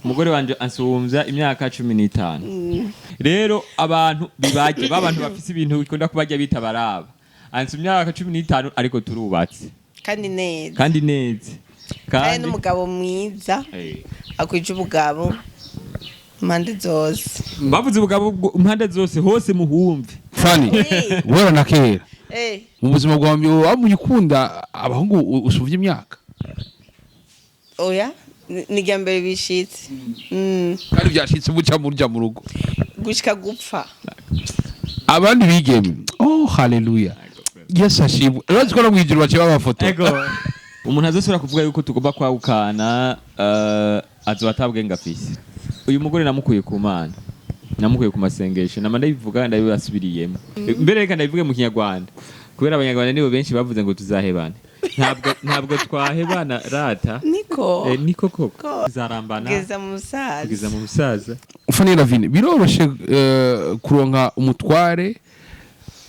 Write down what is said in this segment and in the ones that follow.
Umugore wanje ansumvya imyaka 15. Rero abantu bibaje, babantu bafise ibintu bikunda kubarya bita baraba. Ansumvya imyaka 15, ariko turubatse. Kandi neza. Kandi neza. Kandi n'umugabo mwiza. Akwije ubugabo impande zose. Bavuze ubugabo impande zose, hose muhumve. Fani, guhera na kera mu buzima bwawe waba ukunda abahungu usuvye imyaka? Oya, ni irya mbere bishitse. Kandi vyashitse buca murya mu rugo. Gushika gupfa. Abandi bigeme, oh haleluya, Yesu ashimwe, urazi ko no mwijuru baciye babafoto. Ego. Umuntu azosubira kuvuga yuko tugomba kwawukana, azoba atabwenge afise. Uyu mugore namukuye ku Mana, namukuye ku masengesho, nama ndabivuga, ndabibasubiriyemo. Mbere reka ndabivuge mu Kinyarwanda, kubera Abanyarwanda nibo benshi bavuze ngo tuzahebana. Ntabwo twahebana rata. Niko. Niko koko. Ko. Tuzarambana. Kugeza mu musaza. Kugeza mu busaza. Fani Lavine, biroroshe kuronka umutware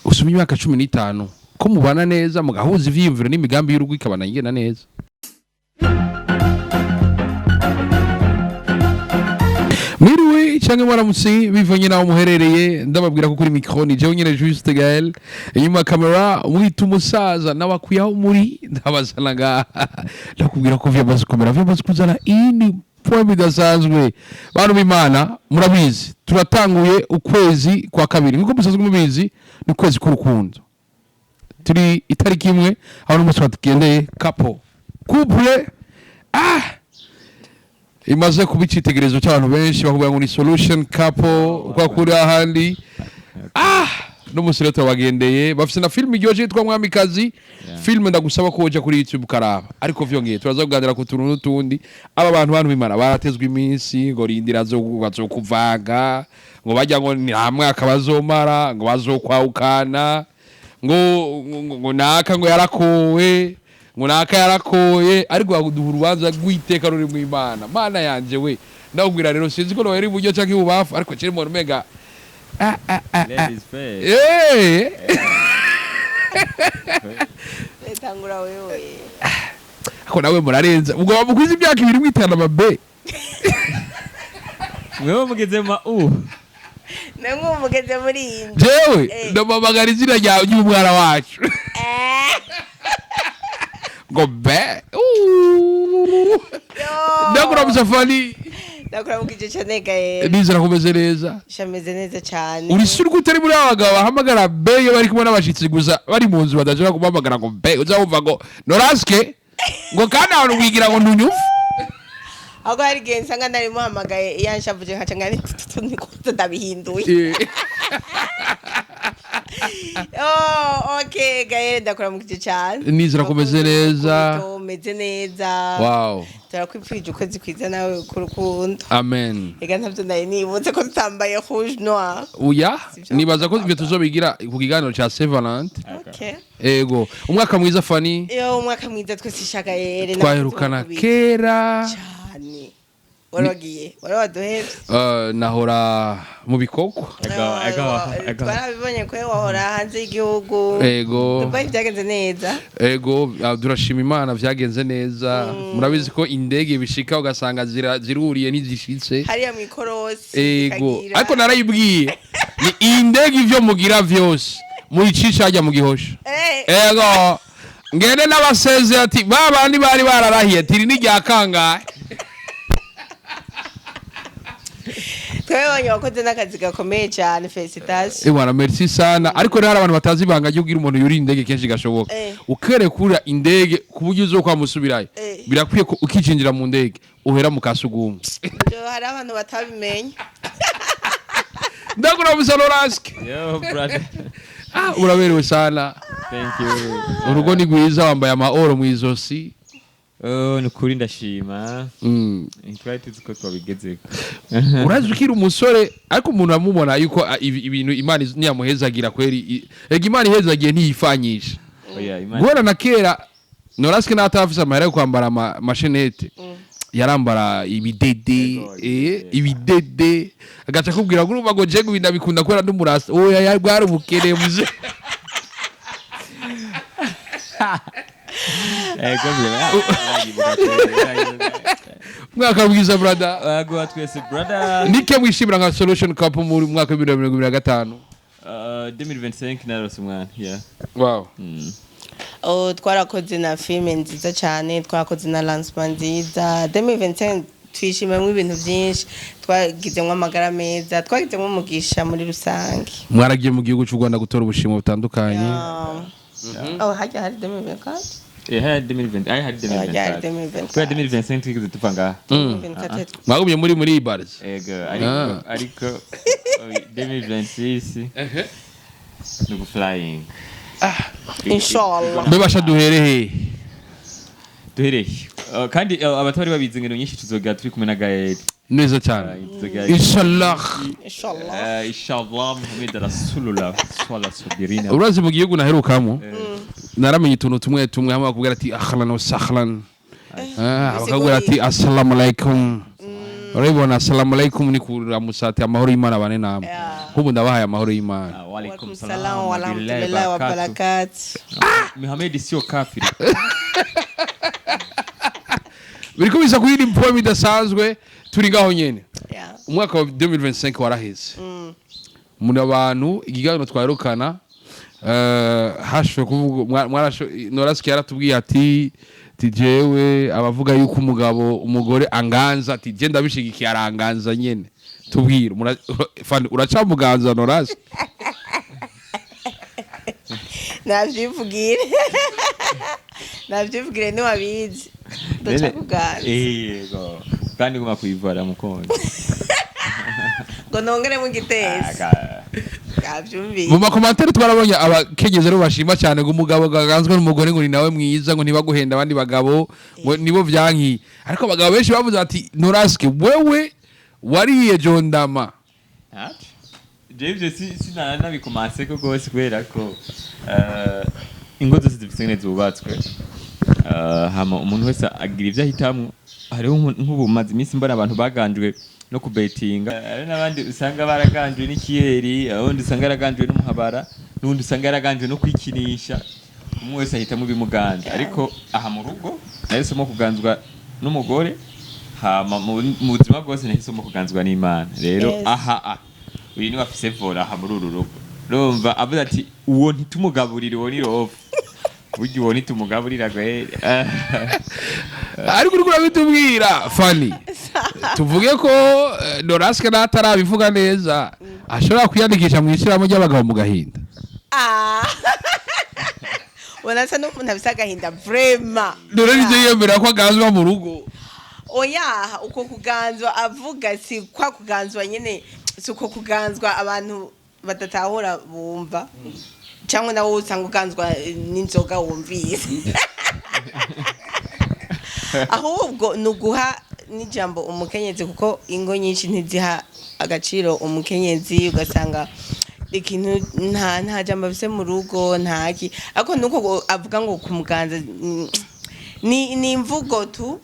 usumye imyaka 15 ko mubana neza, mugahuza ivyiyumviro n'imigambi y'urugo ikabana igenda neza? Mwiriwe canke mwaramutse bivanye naho muherereye. Ndababwira ko kuri micro ni jewe nyene Juste Gaël, inyuma ya kamera mwita umusaza nabakuye aho muri ndabazana ngaha. Ndakubwira ko vyamaze kumera, vyamaze kuzana iyindi point bidasanzwe. Bantu b'Imana, murabizi turatanguye ukwezi kwa kabiri. Nkuko musanzwe mubizi, ni ukwezi k'urukundo. Turi itariki 1, aho n'umunsi watugendeye couple couple imaze kuba icyitegererezo cy'abantu benshi. Bakubwira ngo ni solution couple kwa kuri ahandi. N'umunsi rero turabagendeye, bafise na film iryoshye yitwa Mwamikazi. Film ndagusaba ko woja kuri YouTube ukaraba. Ariko vyongeye turaza kuganira ku tuntu n'utundi. Aba bantu b'Imana baratezwe iminsi ngo rindira bazokuvanga, ngo bajya ngo nta mwaka bazomara, ngo bazokwawukana, ngo naka ngo yarakowe, ngo naka yarakoye, ariko baduha urubanza rw'iteka ruri mu Imana. Mana yanje we, ndakubwira rero, sinzi ko nohera iburyo canke ibubafu, ariko kiri mu umenga Ladies first. Tangura wewe. Ako nawe murarenza, ubwo bamukwiza imyaka 2 mwitana amabe. Mwewe mugeze ma u. Namwe mugeze muri iyi nzu. Jewe ndamamagara izina ryawe ry'umwana wacu ngo be. Ndakuramutsa Fani. Ndakuramukije cyane Gaël. Nizera kumeze neza. Shameze neza cyane. Uri sure ko utari muri aba bagabo bahamagara be iyo bari kumwe n'abashitsi gusa, bari mu nzu badashobora kumuhamagara ngo be? Uzawumva ngo noraske ngo kandi ahantu wigira ngo ntunyumve. Ahubwo hari igihe nsanga nari muhamagaye yanshavuje, nkaca ngani niko ndabihinduye. Oh, okay Gaël, ndakuramukije cyane. Nizera kumeze neza. Umeze neza. Wow. Turakwipfurije ukwezi kwiza nawe k'urukundo. Amen. Ega ntabyo nari nibutse ko tutambaye rouge noir. Uya. Sivyo? Nibaza ko ibyo tuzobigira ku kiganiro ca Saint Valentin. Okay. Ego, umwaka mwiza Fani. Yo, umwaka mwiza twese shaka yere. Twaherukana kera. Cyane. Wari wagiye, wari waduhevye. Nahora mu bikoko. Ego, ego, ego. Twarabibonye ko wahora hanze y'igihugu. Ego. Dubai byagenze neza? Ego, turashima Imana, vyagenze neza. Murabizi ko indege bishika ugasanga ziruriye ntizishitse. Hariya mu ikorosi. Ego. Ikagira. Ariko narayibwiye ni iyi ndege, ivyo mugira vyose muyicisha hajya mu Gihosha. Ego, ngende n'abasezeye ati ba bandi bari bararahiye ati iri ni rya kangahe. Twabibonye wakoze n'akazi gakomeye cyane, félicitations. Bwana, merci sana. Ariko rero hari abantu batazi ibanga ryo kugira umuntu yuriye indege kenshi gashoboka. Ukerekura indege ku buryo uzokwamusubirayo. Birakwiye ko ukicinjira mu ndege uhera mu kasugumwe. Yo, hari abantu batabimenya. Ndakuramusa Loraske. Yo brother. Uraberewe sana. Thank you. Urugo ni rwiza, wambaye ama oro mu izosi. Oh, nukuri ndashima. Twari tuzi ko twabigezeko. Urazi ukiri umusore, ariko umuntu amubona yuko ibintu Imana niyamuhezagira kweri, ega Imana ihezagiye ntiyifanyisha. Oya, Imana. Guhera na kera Noraske n'atarafise amahera yo kwambara amashenete, yarambara ibidede. Ego, ibidede. Ibidede, agaca akubwira ngo urumva ngo jewe ibi ndabikunda kubera nd'umurasta. Oya, bwari ubukene muze. Ego bire. Mwaka mwiza, brother. Agwa twese, brother. Nike mwishimira nka Solution Couple muri mwaka wa 2025? 2025 narose umwana, yeah. Wow. Oh, twarakoze na filime nziza cyane, twarakoze na lancement nziza. 2025 twishimiyemo ibintu byinshi, twagizemo amagara meza, twagizemo umugisha muri rusange. Mwaragiye mu gihugu cy'u Rwanda gutora ubushimwe butandukanye. Oh, hajya hari 2024. Eh, hari 2020, ay hari Hajya hari 2024. Kubera 2024. 2025 twigeze tuva ngaha. 2024. Mwagumye muri bars. Ego, ariko ariko oh, 2026 ni flying. Inshallah. Mbe basha, duhere he? Duhereye. Kandi abatari babizi, ingendo nyinshi tuzogira turi kumwe na Gael. Neza cyane. Tuzogira Inshallah. Inshallah. Inshallah Muhammad Rasulullah swalla sabirina. Urazi mu gihugu naherukamo naramenye utuntu tumwe tumwe, hamwe bakubwira ati ahlan wa sahlan. Ah, bakakubwira ati assalamu alaikum. Urabibona, assalamu alaikum ni kuramusa, ati amahoro y'Imana bane namwe. Nk'ubu ndabahaye amahoro y'Imana. Ah, wa alaikum Walaikum salam wa rahmatullahi wa barakatuh. barakatuh. Muhammad sio kafiri. Biriko biza kuri iri poem idasanzwe turi ngaho nyene. Umwaka wa 2025 waraheze muri abantu ikiganiro twarukana, hashoboye kuvuga Norasike yaratubwiye ati jewe abavuga yuko umugabo umugore anganza, ati je ndabishigikiye, aranganza nyene. Tubwire, Fanny, uracamuganza Norasike? Navyivugire, navyivugire, niwabizi ndaca kuganza. Yego. Kandi guma kuyivara mukonje. Ngo nongeremo igitesi kavyumvise. Mu ma commentaires twarabonye abakenyezi rero bashima cyane ngo umugabo aganzwe n'umugore ngo ni nawe mwiza, ngo ntibaguhenda abandi bagabo, ngo nibo vyankiye. Ariko abagabo benshi bavuze ati Norasike, wewe wariye jondama. Jewe ivyo sinanabikomase ko rwose, kubera ko ingo zose zifise ingene zubatswe. Hama umuntu wese agira ivyo ahitamwo. Hariho nk'ubu maze iminsi mbona abantu baganjwe no kubetinga. Hari n'abandi usanga baraganjwe n'ikiyeri, abandi usanga yaraganjwe n'umuhabara, n'uwundi usanga yaraganjwe no kwikinisha. Umwe wese ahitamwo ibimuganja, ariko aha mu rugo nahisemo kuganzwa n'umugore, hama mu buzima bwose nahisemo kuganzwa n'Imana rero. Aha uyu niwe afise volant aha muri uru rugo. Urumva avuze ati uwo ntitumugaburire, uwo ni rofu, burya uwo ntitumugaburira gweri. Ariko uriko urabitubwira, Fanny, tuvuge ko Norasike natarabivuga neza ashobora kwiyandikisha mu ishyirahamwe ry'abagabo mu gahinda. Ah. Ubona asa n'umuntu afise agahinda vraiment. Dore nivyo yiyemera ko aganzwa mu rugo. Oya, uko kuganzwa avuga si kwa kuganzwa nyene, si uko kuganzwa abantu badatahura bumva, cyangwa nawe usanga uganzwa n'inzoga wumvise. Ahubwo ni uguha n'ijambo umukenyezi, kuko ingo nyinshi ntiziha agaciro umukenyezi, ugasanga ikintu nta jambo afise mu rugo, ntaki. Ariko nuko avuga ngo kumuganza, ni imvugo tu,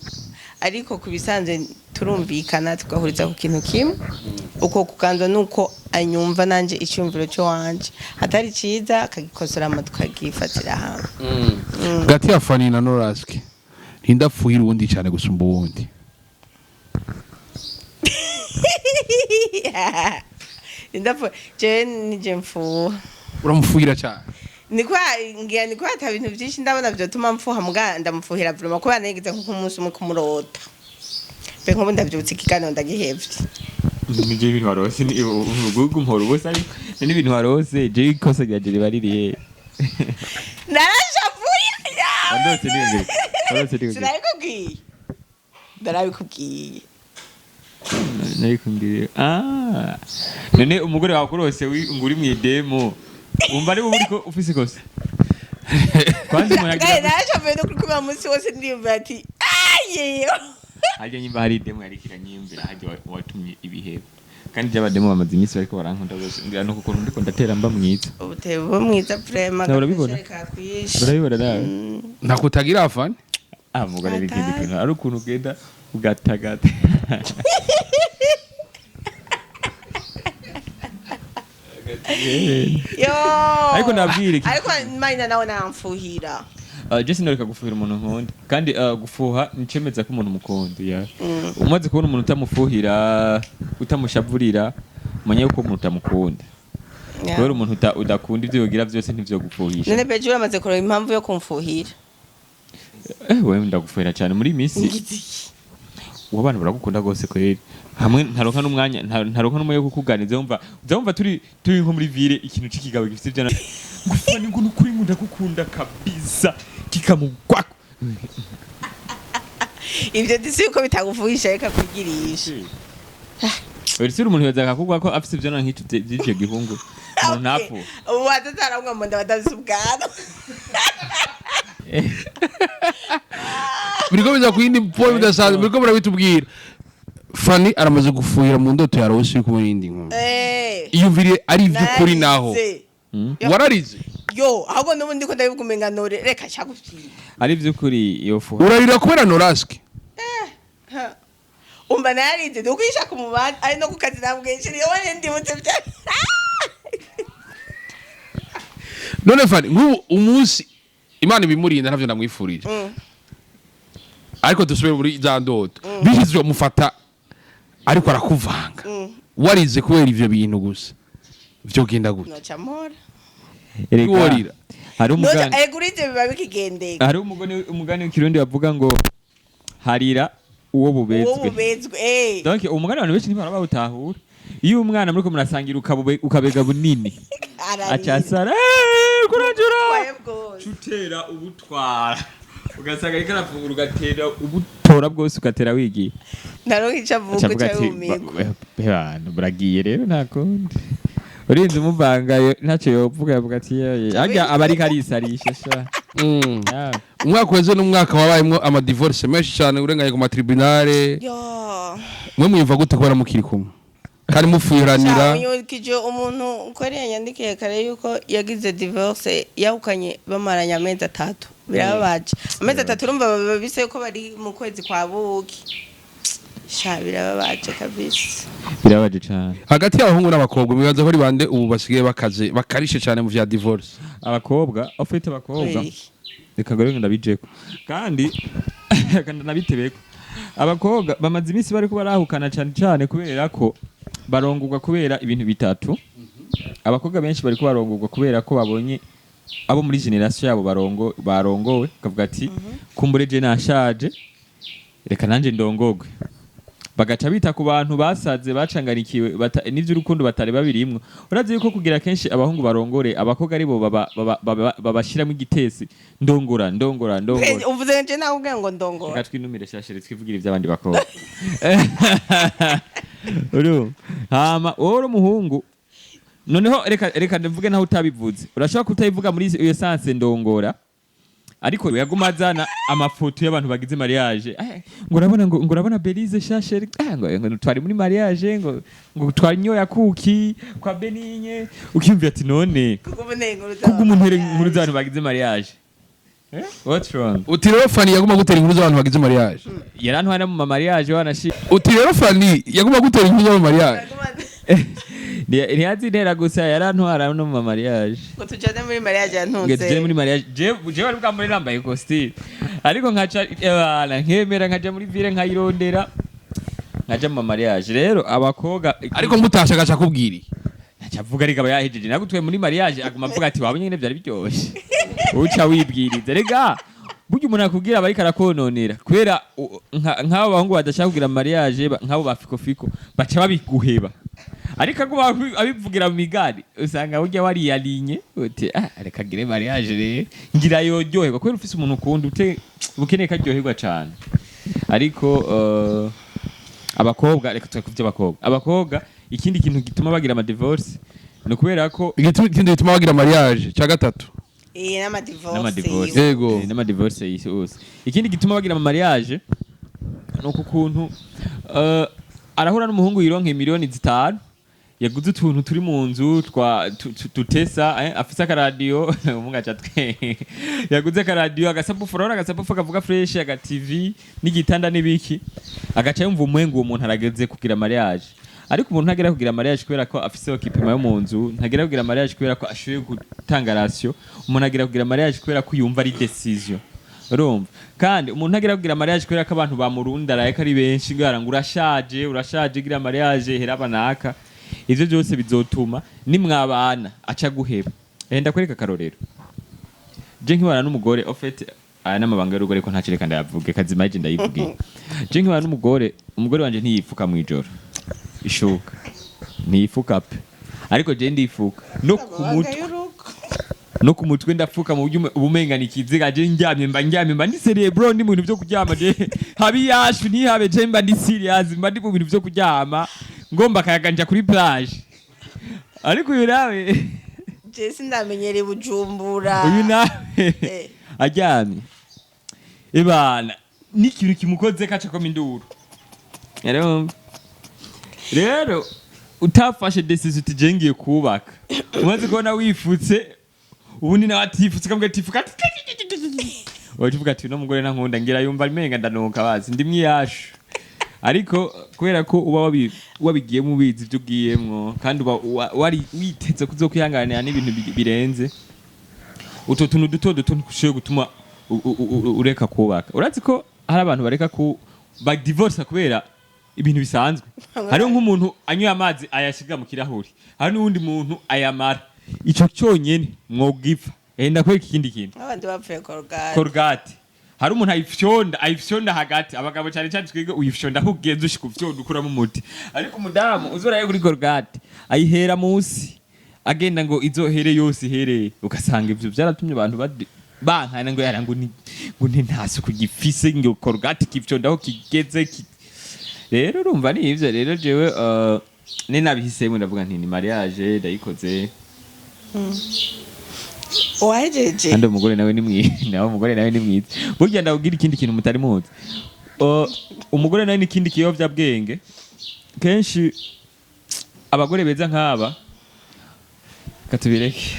ariko ku bisanzwe turumvikana, tugahuriza ku kintu kimwe. Uko kuganzwa nuko anyumva nanje icyumviro cyo wanje atari ciza, akagikosora hama tukagifatira hamwe. Hagati ya Fanny na Norasike, ntindapfuhira uwundi cyane gusumba uwundi? Ndapfa jewe, nije mfuha. Uramufuhira cyane? Niko ngira niko ata bintu byinshi ndabona vyotuma mfuha, muga ndamufuhira vraiment, kubera nigeze nko umunsi umwe kumurota mbe nkubu ndavyutse ikiganiro ndagihevye. Nivyo ibintu warose ni ugugu mpora ubusa, ariko n'ibintu warose jewe ikosa ryanje riba ririhe? Narashavuye. Wandose niyongere, wandose niyongere. Sinabikubwiye, ndarabikubwiye. Narikumbwiye. Ah, none umugore wawe kurose ngo uri mw'idemo, wumva ari wowe uriko ufise ikosa kwanza umuntu agira Kandi narashavuye no kuri kubera munsi wose ndiyumvira ati ayeyo. Harya nyimba hari idemo yariko iranyiyumvira harya watumye ibihebo, kandi by'abademo bamaze iminsi bariko barankunda gose, ngira nuko ukuntu ndiko ndatera mba mwiza. Ubutebo mwiza vraiment. Nawe urabibona? Kakwishe. Urabibona nawe? Ntakutagira, Fanny. Ah, mugore, ari ikindi Atari. kintu, ari ukuntu ugenda ugatagata. Yo. Ariko ndabwira iki- Ariko mayina nawe namfuhira. Je sinoreka gufuhira umuntu nkunda, kandi gufuha nicemeza ko umuntu mukunda, yeah. Umaze kubona umuntu utamufuhira, utamushavurira, umenye yuko umuntu utamukunda. Kubera umuntu udakunda, ivyo yogira vyose ntivyo gufuhisha. None beje uramaze kureba impamvu yo kumfuhira? Wewe ndagufuhira cyane muri iyi minsi. Ngize iki? Uwo abantu baragukunda rwose kweri, hamwe ntaronka n'umwanya, ntaronka n'umwanya wo kukuganiza. Wumva uzumva turi nko muri ville, ikintu c'ikigabo gifite ivyo ngufa ni ngo nukuri ngo ndagukunda kabisa, kikamugwako. Ivyo disi yuko bitagufuhisha, reka kugirisha. Uri umuntu yoza akakugwa ko afise ivyo nk'icyo vy'ivyo gihungu, umuntu ntapfu. Ubu batataramwa mu nda, badafise ubwanwa. Biriko biza ku yindi point bidasanzwe, biriko murabitubwira. Fanny aramaze gufuhira mu ndoto ya Rose uri kumwe n'iyindi nkumi. Iyumvire ari ivy'ukuri naho. Narize. Wararize? Yo, ahubwo n'ubu ndiko ndabivuga umenga nore reka nshagupfira. Ari vy'ukuri iyo fuha. Urarira kubera Noraske? Umva, narize nukwisha ku mubandi ari no ku kazi nabwinshi, niyo wene ndibutse bya. None Fanny, nk'ubu umunsi Imana ibimurinda, ntavyo ndamwifurije, ariko dusubire muri za ndoto, bishyize mufata ariko arakuvanga, warize kubera ivyo bintu gusa, vyogenda gute? Noca mpora. Erega, Worira. hari noca umugani. Ego, urize biba bikigendeka. Hari umugani w'ikirundi bavuga ngo harira uwo uwo bubetswe. Bubetswe. Donc umugani abantu benshi ntibara bawutahura. Iyo umwana muriko murasangira ukabega bunini, ararira. Acasara kuranjura. Utwaye bwose. Utera ubutwara, ugasanga ariko arafungura, ugatera ubutora bwose, ugatera wigiye. Naronka ico avuga. Aca avuga uca ati wumirwa. "Bantu buragiye rero, nta kundi." Urinze umuvanga ntacyo yovuga, yavuga ati "Yewe, harya aba ariko arisarisha sha." Yeah. Umwaka uheze n'umwaka wabayemwo amadivorce menshi cyane, urenganye ku matribunale. Yo. Mwe mwiyumva gute kubera mukiri kumwe kandi mufuhiranira? Unyukije umuntu ko yanyandikiye kare yuko yagize divorce, yahukanye bamaranye amezi 3. Birababaje, amezi 3, urumva baba bise yuko bari mu kwezi kwa buki. Sha, birababaje kabisa. Birababaje cane. Hagati y'abahungu n'abakobwa, mwibaza ko ari bande ubu basigaye bakaze bakarishe cyane mu vya divorce? Abakobwa, ufite abakobwa. Kubera iki? Reka ngo ndabijeko kandi kandi nabitebeko. Abakobwa bamaze iminsi bariko barahukana cane cane kubera ko barongorwa kubera ibintu bitatu. Abakobwa benshi bariko barongorwa kubera ko babonye abo muri generation yabo barongowe, kavuga ati kumbure je nashaje, reka nanje ndongogwe. Bagaca bita ku bantu basaze bacanganikiwe n'ivy'urukundo batari babirimwo. Urazi yuko kugira kenshi abahungu barongore abakobwa aribo babashiramo igitesi: ndongora, ndongora, ndongora. Uvuze nje nawe ubwe ngo ndongora. Reka twinumire shashere, twivugire ivy'abandi bakobwa. Urumva, hama wowe uri umuhungu noneho, reka ndavuge naho utabivuze, urashobora kutabivuga muri iyo sens ndongora, ariko yaguma azana amafoto y'abantu bagize mariage. Ngo urabona, ngo urabona Belize shashere, ngo twari muri mariage, ngo twanyoya kuki kwa Beninye, ukiyumvira ati none kuko ubu ni inkuru kubwo umuntu inkuru z'abantu bagize mariage. What's wrong? Uti rero Fanny yaguma gutera inkuru z'abantu bagize mariage? Yarantwara mu mariage wanashi. Uti rero Fanny yaguma gutera inkuru z'abantu mariage? Ntiyazintera gusa, yarantwara no mu mariage. Ngo tujane muri mariage. Ngo Yantunze. tujye muri mariage. Je wari bwambere nambaye costume, ariko nkaca ebana nkemera nkaja muri ville nkayirondera, nkaja mu mariage. Rero abakobwa Ariko mutashe agaca akubwira iki? Ntaca avuga, ariko aba yahejeje nagutwaye muri mariage, aguma avuga ati wabonye nyene byari biryoshe. Uca wibwiriza rega, burya umuntu akubwira aba ariko arakononera, kubera nk'abo bahungu badashaka kugira mariage, nk'abo ba fikofiko baca babiguheba, ariko aguma abivugira mu migani, usanga burya wariyarinye uti ah, reka ngire mariage rero ngira yoryoherwa, kubera ufise umuntu ukunda ute ukeneye ko aryoherwa cane. Ariko abakobwa, reka tuve ku vy'abakobwa. Abakobwa, ikindi kintu gituma bagira ama divorce ni ukubera ko Ikindi gituma bagira mariage cya gatatu? N'amadivorce. N'amadivorce. Yego. N'amadivorce yisi yose. Ikindi gituma bagira ama mariage ni uku kuntu arahura n'umuhungu yironka miliyoni 5, yaguze utuntu turi mu nzu twa tutesa, afise akaradiyo, umuhungu aca twe yaguze akaradiyo, agasabufu, urabona agasabufu kavuga fresh, aga TV n'igitanda n'ibiki, agaca yumva umengo uwo muntu arageze kugira mariage. Ariko umuntu ntagera kugira mariage kubera ko afise occupement yo mu nzu, ntagera kugira mariage kubera ko ashoboye gutanga ration. Umuntu agera kugira mariage kubera ko yumva ari décision, urumva? Kandi umuntu ntagera kugira mariage kubera ko abantu bamurundaraye ko ari benshi, ngo ngo urashaje, urashaje, gira mariage, heraba naka. Ivyo byose bizotuma nimwabana aca guheba. Ndakwereka akarorero. Je nkibana n'umugore, au fait aya n'amabanga y'urugo, ariko ntacyo, reka ndayavuge kazima, je ndayivugiye. Je nkibana n'umugore, umugore wanje ntiyifuka mw'ijoro ishuka, ntiyifuka pe, ariko je ndifuka no ku Amabanga mutwe. y'urugo. No ku mutwe ndapfuka mu buryo ubumenga ni ikiziga. Je ndyamye, mba ndyamye, mba ndi sérieux bro, ndi mu bintu vyo kuryama. Je habi yashu ntihabe, je mba ndi serious, mba ndi mu bintu vyo kuryama, ngomba akayaga, nja kuri plage. Ariko uyu nawe, Je sindamenyereye Bujumbura. Uyu nawe aryamye, ibana n'ikintu kimukoze kacakoma induru. Rero rero utafashe décision uti je ngiye kubaka, umaze kubona wifutse, ubundi nawe atifutse, ukambwira ati fuka, uvuga ati uno mugore ntankunda, ngira yumva amenga ndanuka, bazi ndi mwiyashu. Ariko kubera ko uba wabigiyemo ubizi ibyo ugiyemwo, kandi uba wari witeze kuzokwihanganira n'ibintu birenze utwo tuntu duto duto ntushoboye gutuma ureka kubaka. Urazi ko hari abantu bareka ku badivorsa kubera ibintu bisanzwe? Hariho nk'umuntu anywa amazi ayashiga mu kirahuri, hari n'uwundi muntu ayamara. Ico cyonyene mwogipfa. Ndakwereka ikindi kintu. Abandi bapfuye Colgate. Colgate, hari umuntu ayifyonda, ayifyonda hagati. Abagabo cyane cyane twige, uyifyonda aho ugenze ushika ufyonda ukuramo umuti. Ariko umudamu uzoraye kuri Colgate ayihera munsi, agenda ngo izohere yose ihereye. Ugasanga ivyo byaratumye abantu bankana ngo yara ngo ni ngo ni nta suku gifise, ngo Colgate kifyonda aho kigeze Rero urumva ni ivyo. Rero jewe ni nabihisemo, ndavuga nti ni mariage ndayikoze. Wahejeje. Kandi umugore nawe ni mwiza, nawe umugore nawe ni mwiza. Burya ndabwira ikindi kintu mutari muzi. Umugore nawe ni ikindi kiyovyabwenge. Kenshi abagore beza nk'aba, katubireke.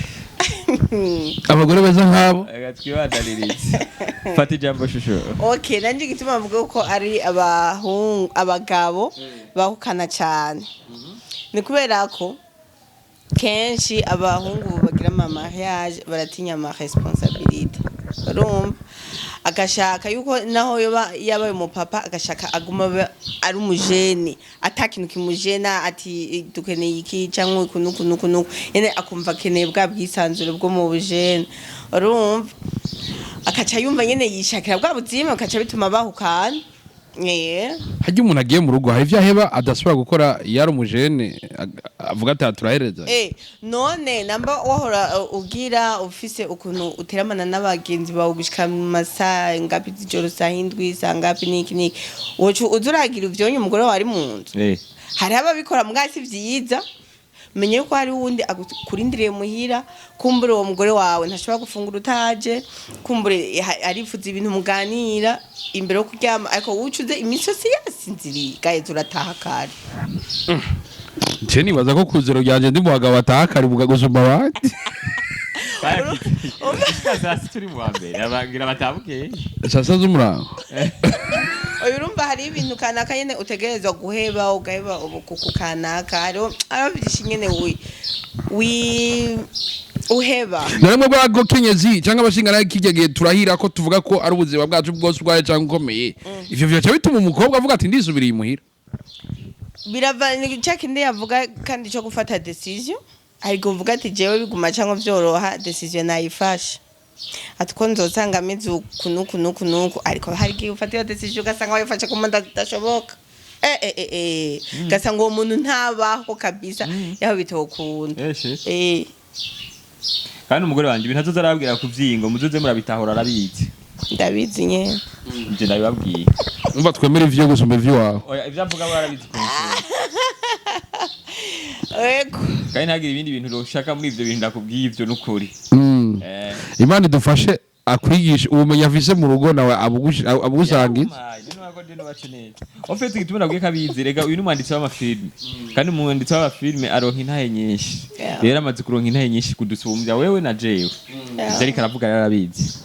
Abagore beza nk'abo. Reka twibandanirize. Fata ijambo, shusho. Okay, nanje igituma mvuga ko ari abahungu, abagabo bahukana cyane, ni kubera ko kenshi abahungu bagira ama mariage baratinya ama responsabilité, urumva? Agashaka yuko naho yoba yabaye umupapa, agashaka aguma ari umujene, ata kintu kimujena, ati dukeneye iki cyangwa uku nuku nuku nuku nyene, akumva akeneye bwa bwisanzure bwo mu bujene, urumva? Akaca yumva nyene yishakira bwa buzima, bakaca bituma bahukana. Harya umuntu agiye mu rugo hari ibyo aheba adasubira gukora iyo ari umujene, avuga ati "Aha turahereza"? None namba wahora ugira ufise ukuntu uteramana n'abagenzi bawe gushika mu masaha ngapi z'ijoro, saa 7, saa ngapi, niki niki, woca uza uragira ivyonye umugore wawe ari mu nzu? Hariho ababikora mbwa si vyiza. Menye yuko hari uwundi akurindiriye muhira. Kumbure uwo mugore wawe ntashobora gufungura utaje, kumbure arifuza ibintu muganira imbere yo kuryama, ariko wucuze iminsi yose yasinziriye, gaheza urataha kare. Nje nibaza ko kuzero ryanje ndi mu bagabo bataha kare gusumba abandi. Gushika saa sita uri mu wa mbere, abagira batabukeye. Saa 6 z'umurango. Oya, urumva hari ibintu kanaka nyene utegerezwa guheba, ugaheba ubukuku kanaka. Hariho vyinshi nyene wi uheba. None mwebwe abakenyezi cyangwa abashinga kijya gihe turahira ko tuvuga ko ari ubuzima bwacu bwose ubwaye cyangwa ukomeye, ivyo vyoca bituma umukobwa avuga ati ndisubiriye imuhira? Birava ni cya kindi yavuga kandi cyo gufata décision. Ariko uvuga ati jewe biguma cyangwa vyoroha, décision nayifashe, ati ko nzosanga ameze uku nuku nuku nuku. Ariko hari igihe ufata iyo décision ugasanga wayifashe ku muntu adashoboka, ugasanga uwo muntu ntabaho kabisa, yaho bitokunda. Eshe. Kandi umugore wanje ibintu azoza arababwira kuvyingo muzoze murabitahura, arabizi. Ndabizi nyene. Nje ndabibabwiye. Umva, twemere ivyo gusumba ivy'iwawe. Oya, ivyo avuga we arabizi kunsura. Ego. Kandi ntagire ibindi bintu ushaka muri ivyo bintu ndakubwiye, ivyo nukuri. Imana idufashe akwigisha ubumenyi afise mu rugo nawe abugusangiza. Yamumpaye, none wako je nubace neza. En fait igituma nabwiye ko abizi, rega uyu ni umwanditsi w'amafilme, kandi umwanditsi w'amafilme aronka intahe nyinshi. Rero amaze kuronka intahe nyinshi kudusumbya wewe na jewe. Ivyo ariko aravuga rero arabizi.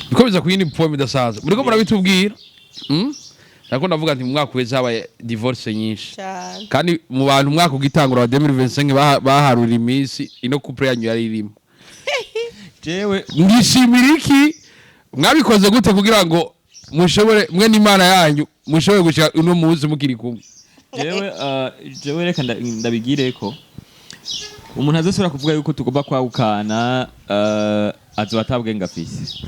Biko biza ku yindi poem idasanzwe muriko murabitubwira. Nako ndavuga nti mu mwaka uheze habaye divorce nyinshi. Cyane. Kandi mu bantu umwaka ugitangura wa 2025 baharura iminsi, ino couple yanyu yari irimo. Jewe Mwishimira iki? Mwabikoze gute kugira ngo mushobore, mwe n'Imana yanyu, mushobore gushika uno munsi mukiri kumwe? Jewe reka ndabigire ko umuntu azosubira kuvuga yuko tugomba kwahukana, azoba atabwenge afise,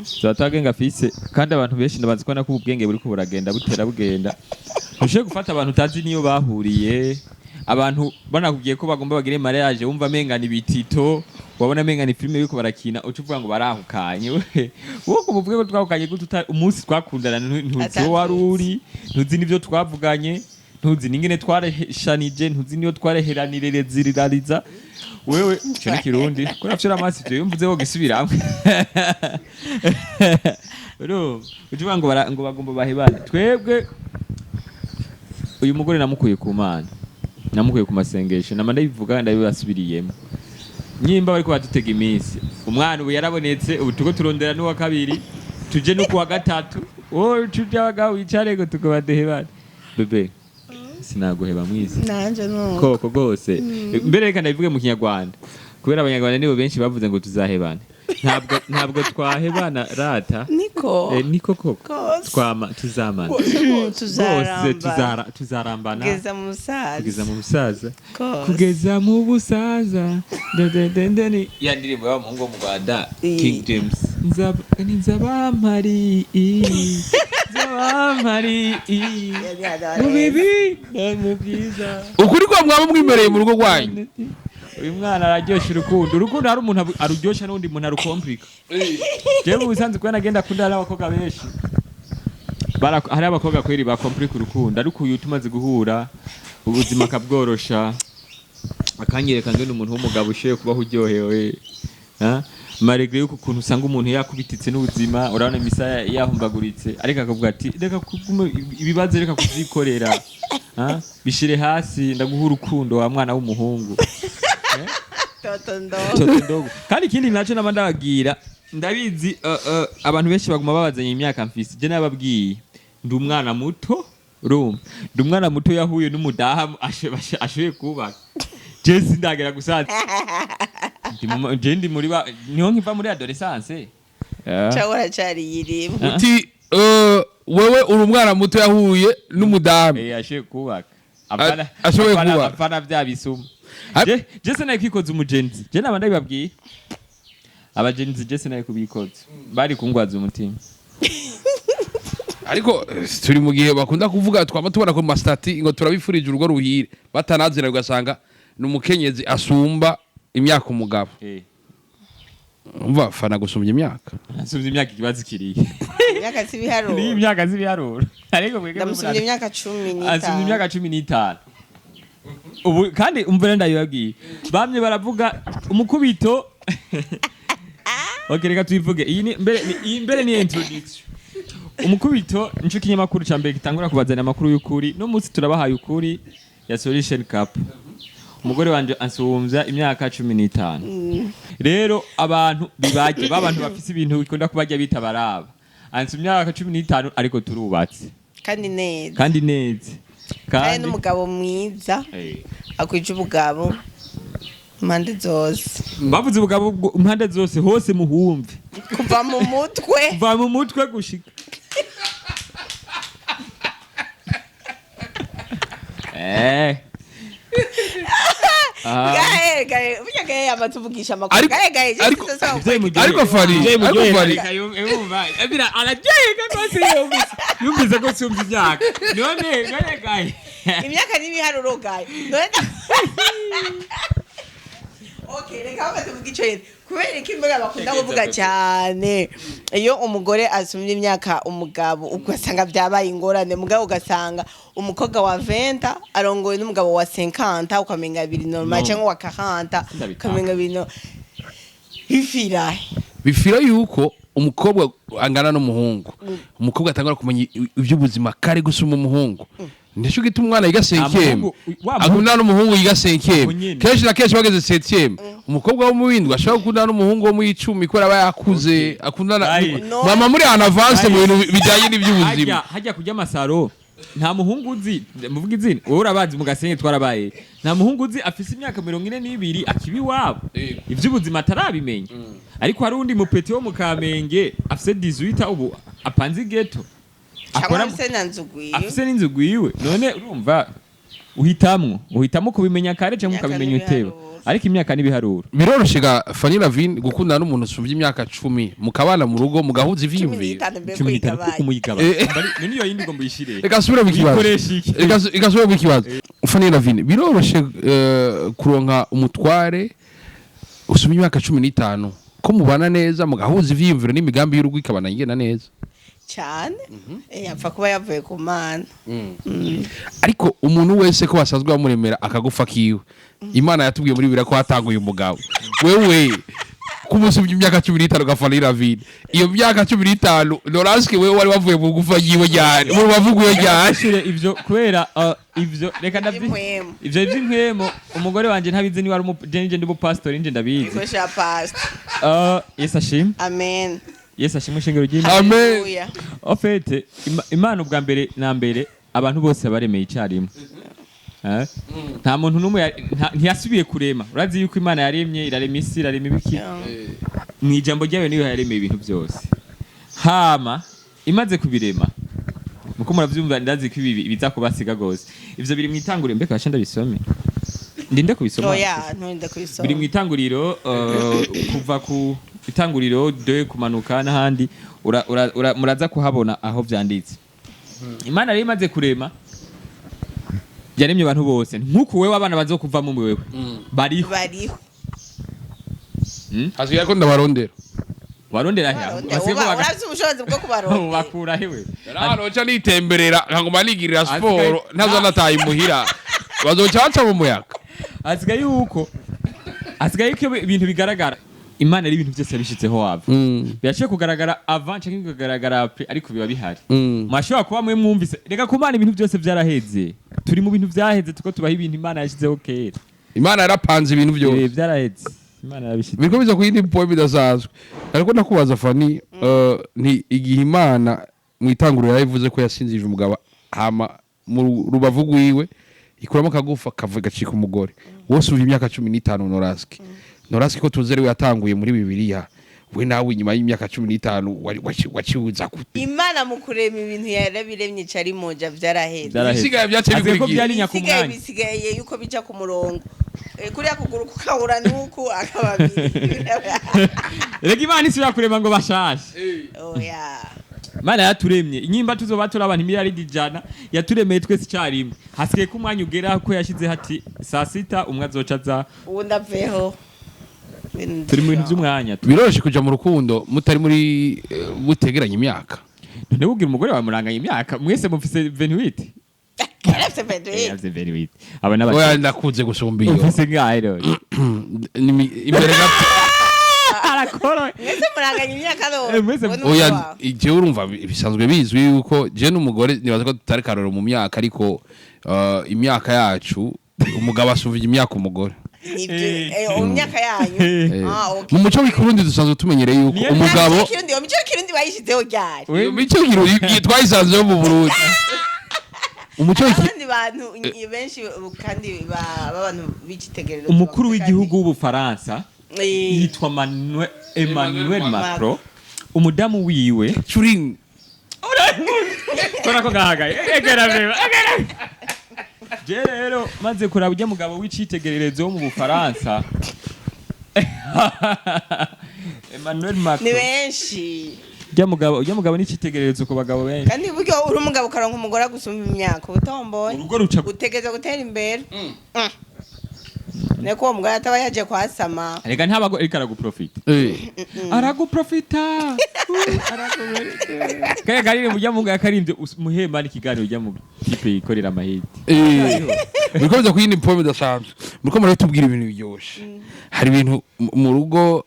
azoba atabwenge afise. Kandi abantu benshi ndabazi kubona ko ubwenge buriko buragenda butera bugenda. Ntushobore gufata abantu utazi niyo bahuriye, abantu banakubwiye ko bagomba bagire mariage, wumva amengana ibitito, wabona amengana ifilime yuko barakina, uca uvuga ngo barahukanye. Wowe umuvuge ko twahukanye gute? Umunsi twakundana ntuzi uwo wari uri, ntuzi n'ivyo twavuganye, ntuzi n'ingene twareshanije, ntuzi niyo twareheranirerezirariza wewe. Ico ni Kirundi ko nafyo amaso ivyo yumvuze wo gisubiramwe. Urumva uca uvuga ngo ngo bagomba bahebane. Twebwe uyu mugore namukuye ku Mana, namukuye ku masengesho, nama ndabivuga, ndabibasubiriyemo. Nyimba bariko badutega iminsi, umwana ubu yarabonetse, ubu turiko turondera n'uwa kabiri, tuje no kuwa gatatu. Wowe uca wicare ngo tuko baduhebane. Bébé, sinaguheba mwisi. Nanje nuko. Koko rwose. Mbere reka ndabivuge mu Kinyarwanda, kubera Abanyarwanda nibo benshi bavuze ngo tuzahebana. Ntabwo twahebana rata. Niko. Niko koko. Kose. Twama tuzamana rwose. Tuzaramba. Tuzarambana. Kugeza mu musaza. Kugeza mu busaza. Kose. Kugeza mu busaza. Dededendeni ya ndirimbo y'abahungu bo mu Rwanda. King James. Nzabampari, nzabampari mu bibi no mu byiza. Ukuri kwa mwaba mwimereye mu rugo rwanyu. Uyu mwana araryoshya urukundo. Urukundo hari umuntu aruryosha n'undi muntu arukomplika. Jewe mu busanzwe kubera nagenda akunda n'abakobwa benshi. Hari abakobwa kweri bakomplika urukundo, ariko uyu tumaze guhura ubuzima akabworosha, akanyereka ngene umuntu w'umugabo ushoboye kubaho uryohewe. Ha? Malgré yuko ukuntu usanga umuntu yakubititse n'ubuzima, urabona imisaya yahumbaguritse, ariko akavuga ati reka kuguma ibibazo, reka kuvyikorera. Ha? Bishire hasi, ndaguha urukundo wa mwana w'umuhungu. Toto ndo. Toto ndogo. Kandi ikindi naco naba ndababwira, ndabizi abantu benshi baguma babazanya imyaka mfise. Je nababwiye ndi umwana muto, urumva ndi umwana muto yahuye n'umudamu ashoboye kubaka. Je sindagera gusaza. Je ndi muri niho nkiva muri adolescence. Yeah. Cyangwa uracyari yirimo? Uti wewe uri umwana muto yahuye n'umudamu. Eh, ashoboye kubaka. Ashoboye kubaka. Apana vya bisuma. Je sinaye kwikoza umugenzi. Je naba ndabibabwiye, abagenzi je sinaye kubikoza, bari kungwaza umutima. Ariko turi mu gihe bakunda kuvuga, twaba tubona ku ma statuts ngo turabifurije urugo ruhire, batanazira, ugasanga ni umukenyezi asumba imyaka umugabo. Umva fana gusumbya imyaka. Asumvye imyaka, ikibazo kiriye. Imyaka si ibiharuro. Ni imyaka z'ibiharuro, ariko mwebwe Ndamusumbya imyaka cumi asumvye n'itanu. Imyaka 15 ubu. Kandi umvira, ndabibabwiye, bamye baravuga umukubito. Okay, reka tuyivuge iyi ni mbere iyi mbere ni introduction. Umukubito nico kinyamakuru ca mbere gitangura kubazanira amakuru y'ukuri. No munsi turabahaye ukuri ya Solution Cup. Umugore wanje ansumvya imyaka 15. Rero abantu bibaje babantu bafise ibintu bikunda kubarya bita baraba, ansumvya imyaka 15, ariko turubatse. Kandi neza. Kandi neza. Kandi kandi n'umugabo mwiza akwije ubugabo impande zose. Bavuze ubugabo impande zose, hose muhumve. Kuva mu mutwe. Kuva mu mutwe gushika. Ah. Gahe gahe burya, gahe yama tuvugisha amakuru. Gahe gahe. Ariko Fari, ariko Fari. Araryoherwa rwose yumvise ko sumva imyaka none gahe. Imyaka n'ibiharuro gahe none. Okay, reka bamaze kuvuga ico nyene. Kubera iki mbega bakunda kuvuga cyane iyo umugore asumye imyaka umugabo, ugasanga byabaye ingorane, mugabo ugasanga umukobwa wa 20 arongoye n'umugabo wa 50, ukamenga biri normal, No. cyangwa wa 40, Sindabitanga. ukamenga biri no bifira. Bifira yuko umukobwa angana n'umuhungu, umukobwa atangura kumenya iby'ubuzima kare gusumba umuhungu. Nico gituma umwana yiga cinquième Wa muhungu- akundana n'umuhungu yiga cinquième. Aho nyene. Kenshi na kenshi bageze septième, umukobwa wo mu w'indwi ashobora gukundana n'umuhungu wo mu icumi kubera aba yakuze akundana. Aye. No. Mama muri en avance mu bintu bijyanye n'iby'ubuzima. Hajya kurya amasaro, nta muhungu uzi, muvuga izina, wowe urabazi, mu Gasenyi twarabaye, nta muhungu uzi afise imyaka 42 akiba iwabo, ivy'ubuzima atarabimenya. Ariko hari uwundi mupeti wo mu Kamenge afise 18 ubu apanze igeto. Cyangwa Akora afise na nzu gwiwe. Afise n'inzu gwiwe. None urumva uhitamwo kubimenya kare cyangwa Imyaka ukabimenya uteba. n'ibiharuro. Ariko imyaka n'ibiharuro. Biroroshe ga Fanny Lavine gukundana n'umuntu usumvye imyaka 10, mukabana mu rugo, mugahuza cumi ivyiyumviro? n'itanu mbere. 15 kuko Kuyigabanya. umuyigaba. None iyo yindi ugomba uyishire Reka nsubire mu kibazo. Uyikoresha iki? Reka nsubire mu kibazo. Fanny Lavine, biroroshe kuronka umutware usumba imyaka 15 ko mubana neza, mugahuza ivyiyumviro n'imigambi y'urugo ikabana igenda neza? Cyane. Yapfa kuba yavuye ku Mana. Ariko umuntu wese ko basanzwe bamuremera akagufa kiwe, Imana yatubwiye muri Bibiliya ko hatanguye umugabo. Wewe kumusubya imyaka 15 ga Fanny Lavine, iyo myaka 15 Noraske, wewe wari wavuye mu gufa yiwe ryari, mu rubavu rwiwe ryari? Shire ivyo kubera ivyo reka ndavyi Ivy'impwemu. Ivyo vy'impwemu umugore wanje ntabizi, niba ari je ndi umupasitori, nje ndabizi. Ikoresha pastor. Yesu ashimwe. Amen. Yesu ashimwe, ishengero ry'Imana. Amen. Hallelujah. En fait, Imana ubwa mbere na mbere abantu bose baremeye icyarimwe. Eh? Nta muntu n'umwe ntiyasubiye kurema. Urazi yuko Imana yaremye, irarema isi, irarema ibiki, mu ijambo ryayo niyo yaremeye ibintu byose. Hama imaze kubirema, muko muravyumva, ndazi ko ibi biza kubasiga gose. Ivyo biri mu itanguriro. Mbega basha ndabisome, ndinde kubisoma? Oya, nturinde kubisoma. Biri mu itanguriro, kuva ku itanguriro de kumanuka n'ahandi muraza kuhabona aho vyanditse. Imana rero imaze kurema, yaremye abantu bose nk'uku wewe abana bazokuvamo wewe bariho. Bariho. Hasigaye ko ndabarondera. Barondera he? Barondera. Basigaye ko Urafise ubushobozi bwo kubarondera? Bakura hewe? Naraca nitemberera, nkaguma nigirira siporo, ntazo nataye imuhira, bazoca baca mu muyaga. Hasigaye yuko ibintu bigaragara, Imana ari ibintu byose yabishyizeho wava birashoboye kugaragara avant canke bikagaragara après, ariko biba bihari. Mwashobora kuba mwe mwumvise reka ku Mana ibintu byose byaraheze. Turi mu bintu byaheze, tuko tubaho ibintu Imana yashyizeho kera. Imana yarapanze ibintu byose. Byaraheze, Imana yarabishyize. Biriko biza ku yindi point bidasanzwe, ariko ndakubaza Fani, ni igihe Imana mu itanguriro yarabivuze ko yasinzije umugabo, hama mu rubavu rwiwe ikuramo akagufa kavuga gacika umugore wose uva imyaka 15. Noraski ko tuzi ariwe yatanguye muri Bibiliya, we nawe inyuma y'imyaka 15 waciwuza gute? Imana mu kurema ibintu yarabiremye cari moja, vyaraheze. Vyaraheze. Ibisigaye vyaciye Hasigaye ko bikurikira. byari Bisigaye nyakumwanya. bisigaye yuko bija ku murongo. Kuriya kuguru kukahura nuku akaba abiri. Reka Imana isubira kurema ngo bashashe. Oya. Imana yaturemye inyimba tuzoba turi abantu 100 miliyaridi, yaturemeye twese icyarimwe. Hasigaye ko umwanya ugera ko yashyize hati saa sita umwe azoca aza. Ubu ndaveho. Turi mu bintu by'umwanya. Biroroshye kuja mu rukundo mutari muri mutegeranye imyaka? None ubwira umugore wawe muranganya imyaka, mwese mufise 28. Yarafise 28. Yavuze 28 aba Oya, n'abakiri. ndakuze gusumba iyo. Ufise ngahe rero? Imbere gato. Arakoro. Mwese muranganya imyaka no? Mwese. Wowe Oya. n'umugore wawe. Jewe urumva bisanzwe bizwi yuko je n'umugore nibaza ko tutari karoro mu myaka, ariko imyaka yacu umugabo asumvya imyaka umugore. Nibyo, mu myaka yanyu. Ah, okay. Mu muco w'ikirundi dusanzwe tumenyereye yuko Niyo- umugabo Nta mico y'ikirundi, iyo mico y'ikirundi bayishizeho ryari? Iyo mico y'ikirundi twayisanzeho mu Burundi, umuco w'iki Abandi bantu benshi kandi b'abantu b'icitegererezo Umukuru bavuze w'igihugu w'Ubufaransa yitwa Emmanuel Macron, umudamu wiwe Turin. Kora ko gahagaye, egera beba, egera. Je rero maze kuraba ujya mugabo w'icitegererezo wo mu Bufaransa, Emmanuel ni Macron. Benshi. Ujya mugabo n'icitegererezo ku bagabo benshi. Kandi buryo uri umugabo ukaronka umugore agusumba imyaka, ubutomboye. Urugo ruca Utegereza gutera imbere. Niko uwo mugore ataba yaje kwasama. Reka ntabago, ariko araguprofita. Araguprofita. Kaya karire mujya mungu yakarimbye muhema n'ikiganiro ujya mu kipe yikorera amahiti. Muriko biza ku yindi point idasanzwe, muriko muratubwira ibintu biryoshe. Hari ibintu mu rugo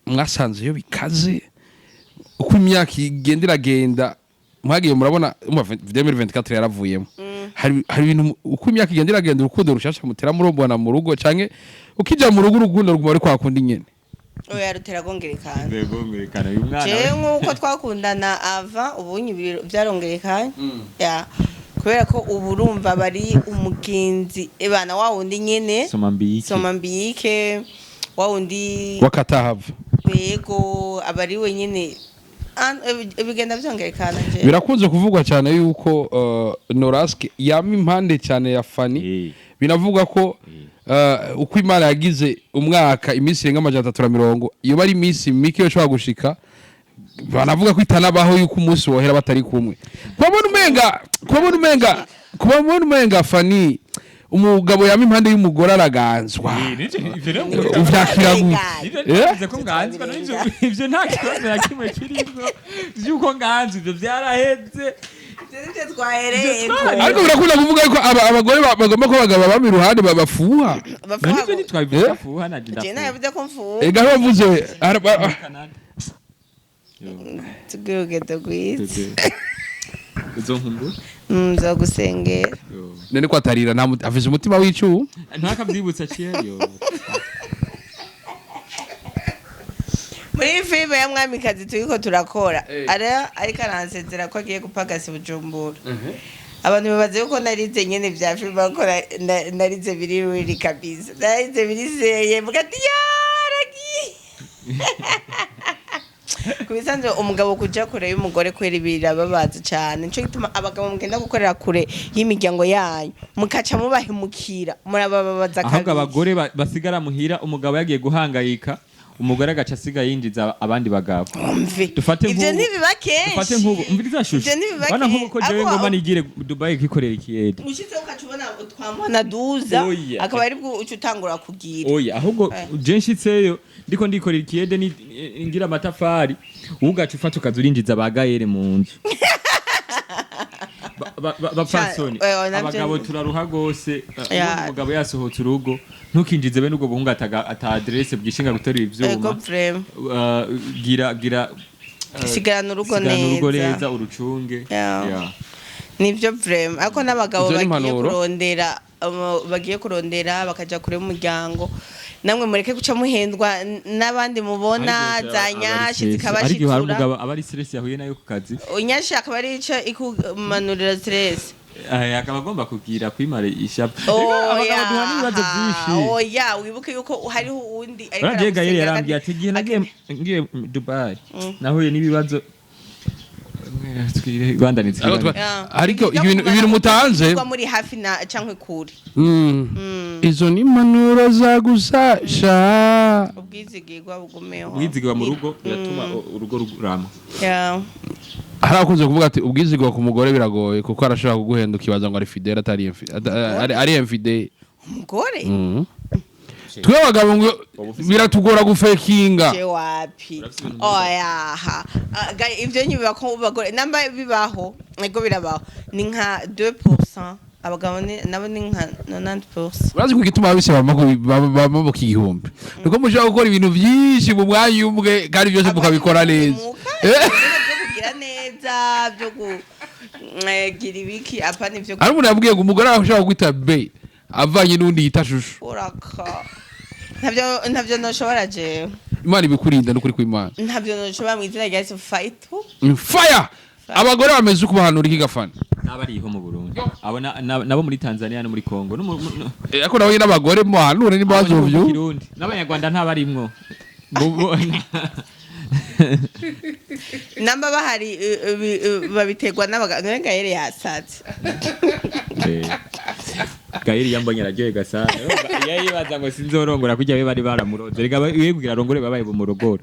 mwasanze iyo bikaze uko imyaka igenda iragenda, mwagiye murabona umva 2024 yaravuyemo. Hari ibintu uko imyaka igenda iragenda, urukundo rushasha mutera murombona mu rugo, canke ukija mu rugo urukundo ruguma ari kwa kundi nyene? Oya, rutera rwongerekana. Rwongerekana uyu mwana. Jewe nk'uko twakundana ava ubu byarongerekanye ya, kubera ko ubu urumva bari umugenzi ebana wa wundi nyene. Soma mbiki. Soma mbike wa wundi. Wakatahava. Yego, aba ari we nyene. Bigenda vyongerekana jewe. Birakunze kuvugwa cyane yuko Norask yama impande cyane ya Fanny. Binavuga ko uko Imana yagize umwaka, iminsi irenga 360, iyo bari iminsi mike yoshobora gushika, banavuga ko itanabaho yuko umunsi wohera batari kumwe. Kubabona umenga Fanny, umugabo yama impande y'umugore araganzwa. Ivyo rero Uvyakira gute? Ivyo ntibivuze ko nganzwa n'ivyo, nta kibazo na kimwe kirimwo vy'uko nganzwa, ivyo vyaraheze. Ivyo nivyo twahereyeko. Ariko birakunda kuvuga yuko abagore bagomba ko abagabo bama iruhande babafuha. None ivyo ntitwabivuze fuha na Je nabivuze ko mfuha. Ega bavuze Tugire urugendo rwiza. Uzonkumbura. Nzogusengera. None ko atarira, nta afise umutima w'icumu. Ntakavyibutsa ciyeyo. Muri iyi filime ya Mwamikazi turiko turakora, ara ariko aransezera ko agiye gupagasa Bujumbura. Abantu bibaza yuko narize nyene vya filime, ariko narize biri ruri kabisa, narize biri seye, mvuga ati yaragiye. Ku bisanzwe umugabo kuja kure y'umugore kwera birababaza cane. Nico gituma abagabo mugenda gukorera kure y'imiryango yanyu mukaca mubahemukira, murabababaza Ahubwo kabiri. abagore basigara muhira, umugabo yagiye guhangayika, umugore agaca asiga yinjiza abandi bagabo. Umve. Dufate Ivyo nk'ubu- ntibiba kenshi. Dufate nk'ubu, umviriza shusho. Ivyo ntibiba Bana, nk'ubu ko kenshi. jewe Abo- ngoma nigire Dubai kikorera ikiyede. Ushitse ukaca ubona twamubona duza. Oya. Akaba ari bwo uca utangura kugira. Oya, ahubwo je nshitseyo ndiko ndikorera ikiyede, ngira amatafari, ugaca ufata ukaza urinjiza ba gayere mu nzu. Bapfasoni, navyo abagabo turaruha gose. Ya. Ubona umugabo yasohotse urugo, ntukinjize bene ubwo buhungu ata adresse bwishinga guterura Ego. ivyuma. Vraiment. Gira Sigarana urugo sigarana urugo neza. neza, urucunge. Ya. Ya. Nivyo vraiment, ariko n'abagabo Ivyo ni bagiye impanuro. kurondera, bagiye kurondera bakaja kure y'umuryango, namwe mureke guca muhendwa n'abandi mubona za nyashi. Ariko igihe hari zikabashitura. umugabo aba ari stress yahuye nayo ku kazi. Unyashi akaba ari ico ikumanurira stress. Akaba agomba kugira kwimara ishapu. Rega, abagabo duhura n'ibibazo byinshi. Oya, wibuke yuko hariho uwundi ariko Uragiye Gayeri aragusengera yarambwiye ati igihe nagiye ngiye Dubai nahuye n'ibibazo. Bandanitse. Ariko Ya. ariko Ibyo ibintu mutanze kuba muri hafi na canke kure. Izo ni impanuro zagusasha. Ubwizigirwa bugumeho. Ubwizigirwa mu rugo biratuma urugo rurama. Ya. Hari abakunze kuvuga ati ubwizigirwa ku mugore biragoye, kuko arashobora kuguhenda ukibaza ngo ari fidèle atari ari infidèle. Umugore? Twe abagabo ngo biratugora gufekinga. Je wapi, oya ha. Ivyo nyibiba ko bagore namba bibaho, ego birabaho, ni nka 2%, abagabo nabo ni nka 90%. Urazi ko igituma abise bamabuka 1000 nuko mushobora gukora ibintu byinshi mu mwanya umwe kandi byose mukabikora neza. Ibintu byo kugira neza, byo kugira ibiki, apana ivyo. Hari umuntu yabwiye ngo umugore arashobora kwita be avanye n'undi yita shushu. Uraka ntavyo noshobora jewe. Imana ibikurinda n'ukuri kw'Imana. Ntavyo noshobora mu izina rya Yesu, fight. Fire! Abagore bameze uko bahanura iki gafana? N'abariho mu Burundi abo nabo muri Tanzania no muri Congo no Ariko nabo nyine abagore muhanure nimba Abo ni mu bazovyo. Kirundi n'Abanyarwanda ntabarimwo. Namba bahari, babiterwa n'abagabo. None Gahere yasatse. Gahiri yambonye araryohe gasana. Iyo yibaza ngo sinzorongora kurya, be bari baramuroze. Rega we kugira arongore babaye bumurogora.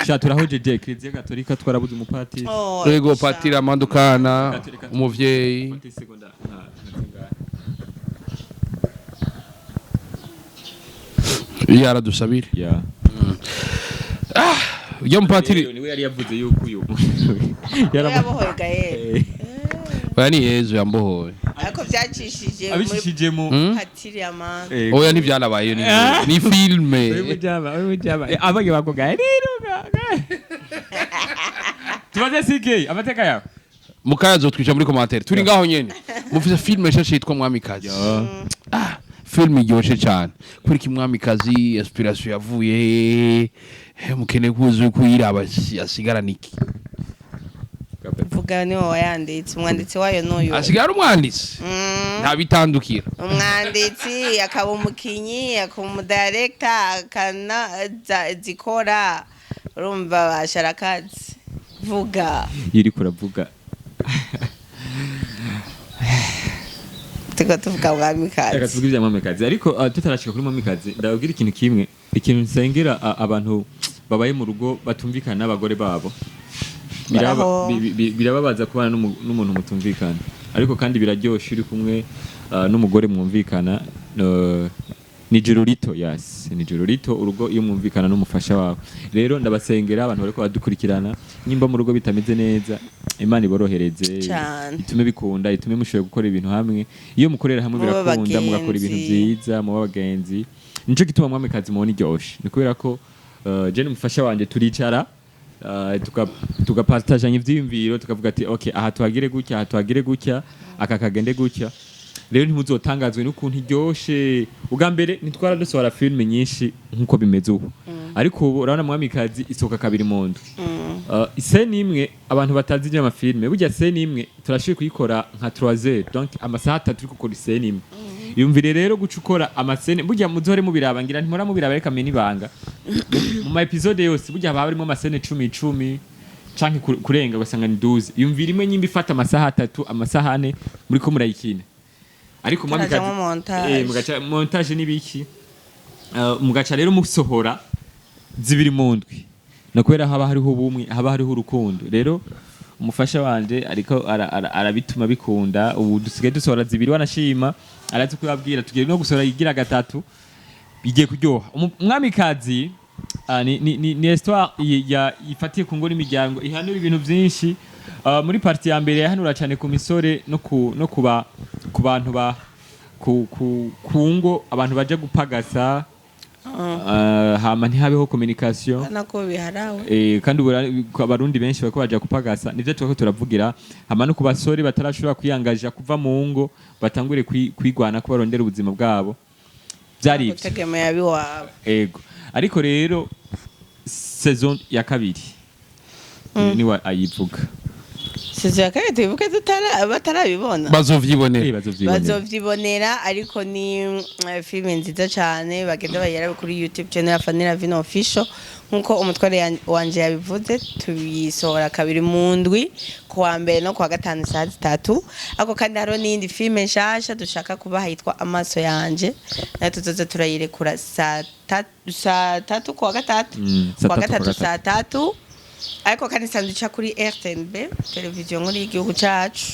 Sha, turahojeje Kiliziya Gatolika, twarabuze umupatiri. Oh, Ego. sha. Patiri amandukana umuvyeyi. Fata isegonda nka zingahe? Yaradusabire. Ya. Ujya mupatiri. Rero niwe yari yavuze yuko uyu Yabohoye Gahere. Oya, ni Yezu yambohoye. Ariko byacishije muri Abicishije mu patiri amanda. Oya, ntibyanabaye, ni filme. Wewe jaba, wewe jaba. Abage bako rero. Tubaze CK amateka yawe. Mukayazo twica muri commentaire, turi ngaho nyene. Mufise filime nshasha yitwa Mwamikazi. Ah, filime iryoshe cyane. Kuri ki Mwamikazi, inspiration yavuye he? Mukeneye kuzi kuyiraba asigarana iki? Vuga, niwe wayanditse, umwanditsi wayo n'uyu. Asigara umwanditsi? Nta bitandukira. Umwanditsi, akaba umukinyi, akaba umudirector, akana zikora. Urumva basharakazi, vuga. Iyo uriko uravuga. Tuko tuvuga Reka Mwamikazi. tuvuge ibya Mwamikazi, ariko tutarashika kuri Mwamikazi, ndababwira ikintu kimwe, ikintu nsengera abantu babaye mu rugo batumvikana n'abagore babo. Baraho. Birababaza kubana n'umuntu mutumvikana, ariko kandi biraryoshe uri kumwe n'umugore mwumvikana. Ni ijuru rito, yes, ni ijuru rito urugo iyo mwumvikana n'umufasha wawe. Rero ndabasengera abantu bariko badukurikirana, nimba mu rugo bitameze neza, Imana iborohereze, Cane. itume bikunda, itume mushoboye gukora ibintu hamwe. Iyo mukorera hamwe Mube birakunda, mugakora ibintu abagenzi. vyiza, muba abagenzi. Nico gituma Mwamikazi mubona iryoshe, ni kubera ko je n'umufasha wanje turicara, tugapartajanya ivyiyumviro, tukavuga ati: "Okay, aha tuhagire gutya, aha tuhagire gutya, aka kagende gutya." Rero ntimuzotangazwe n'ukuntu iryoshe. Ubwa mbere ntitwara dusohora filime nyinshi nk'uko bimeze ubu, ariko ubu urabona Mwamikazi isohoka kabiri mu ndwi. Iscène imwe, abantu batazi iby'amafilme, burya scène imwe turashoboye kuyikora nka 3 heures, donc amasaha 3 uri gukora iscène imwe. Yumvire rero guca ukora amascènes. Burya muzohore mubiraba, ngira ntimora mubiraba, reka menya ibanga: mu ma épisodes yose burya haba harimo amascènes 10 10 canke kurenga, ugasanga ni 12. Yumvira imwe nyimba ifata amasaha 3, amasaha 4, muriko murayikina, ariko Mwamikazi Turajamwo montage. Mugaca montage n'ibiki. Mugaca rero musohora zibiri mu ndwi, no kubera haba hariho ubumwe, haba hariho urukundo. Rero umufasha wanje ariko arabituma bikunda. Ubu dusigaye dusohora zibiri, wanashima arazi kubabwira, tugiye no gusohora igira gatatu, bigiye kuryoha. Umwamikazi ni histoire ifatiye ku ngo n'imiryango, ihanura ibintu byinshi. Muri partie ya mbere yahanura cyane ku misore no kuba ku bantu ba ku ngo, abantu baja gupagasa, hama ntihabeho communication. Nako biharawe. Kandi ubu Abarundi benshi bariko baja kupagasa, nivyo turiko turavugira. Hama no ku basore batarashobora kwiyangaja kuva mu ngo, batangure kwigwana ko barondera ubuzima bwabo, vyari ivyo. Gutegemea abiwabo. Ego, ariko rero saison ya kabiri niwe ayivuga. Saison ya kabiri tubivuge batarabibona? Bazovyibonera. Bazovyibonera. Bazovyibonera, ariko ni filime nziza cyane, bagenda bayirabe kuri YouTube channel ya Fanny Lavine Official. Nkuko umutware wanje yabivuze, tubisohora kabiri mu ndwi, ku wa mbere no ku wa gatanu saa 3. Ariko kandi hariho n'iyindi filime nshasha dushaka kubaha yitwa Amaso Yanje, nayo tuzoza turayirekura saa 3 ku wa gatatu. Saa Ku wa 3 ku wa gatatu saa 3. Ariko kandi isanzwe ica kuri RTNB, televiziyo nkuru y'igihugu cacu,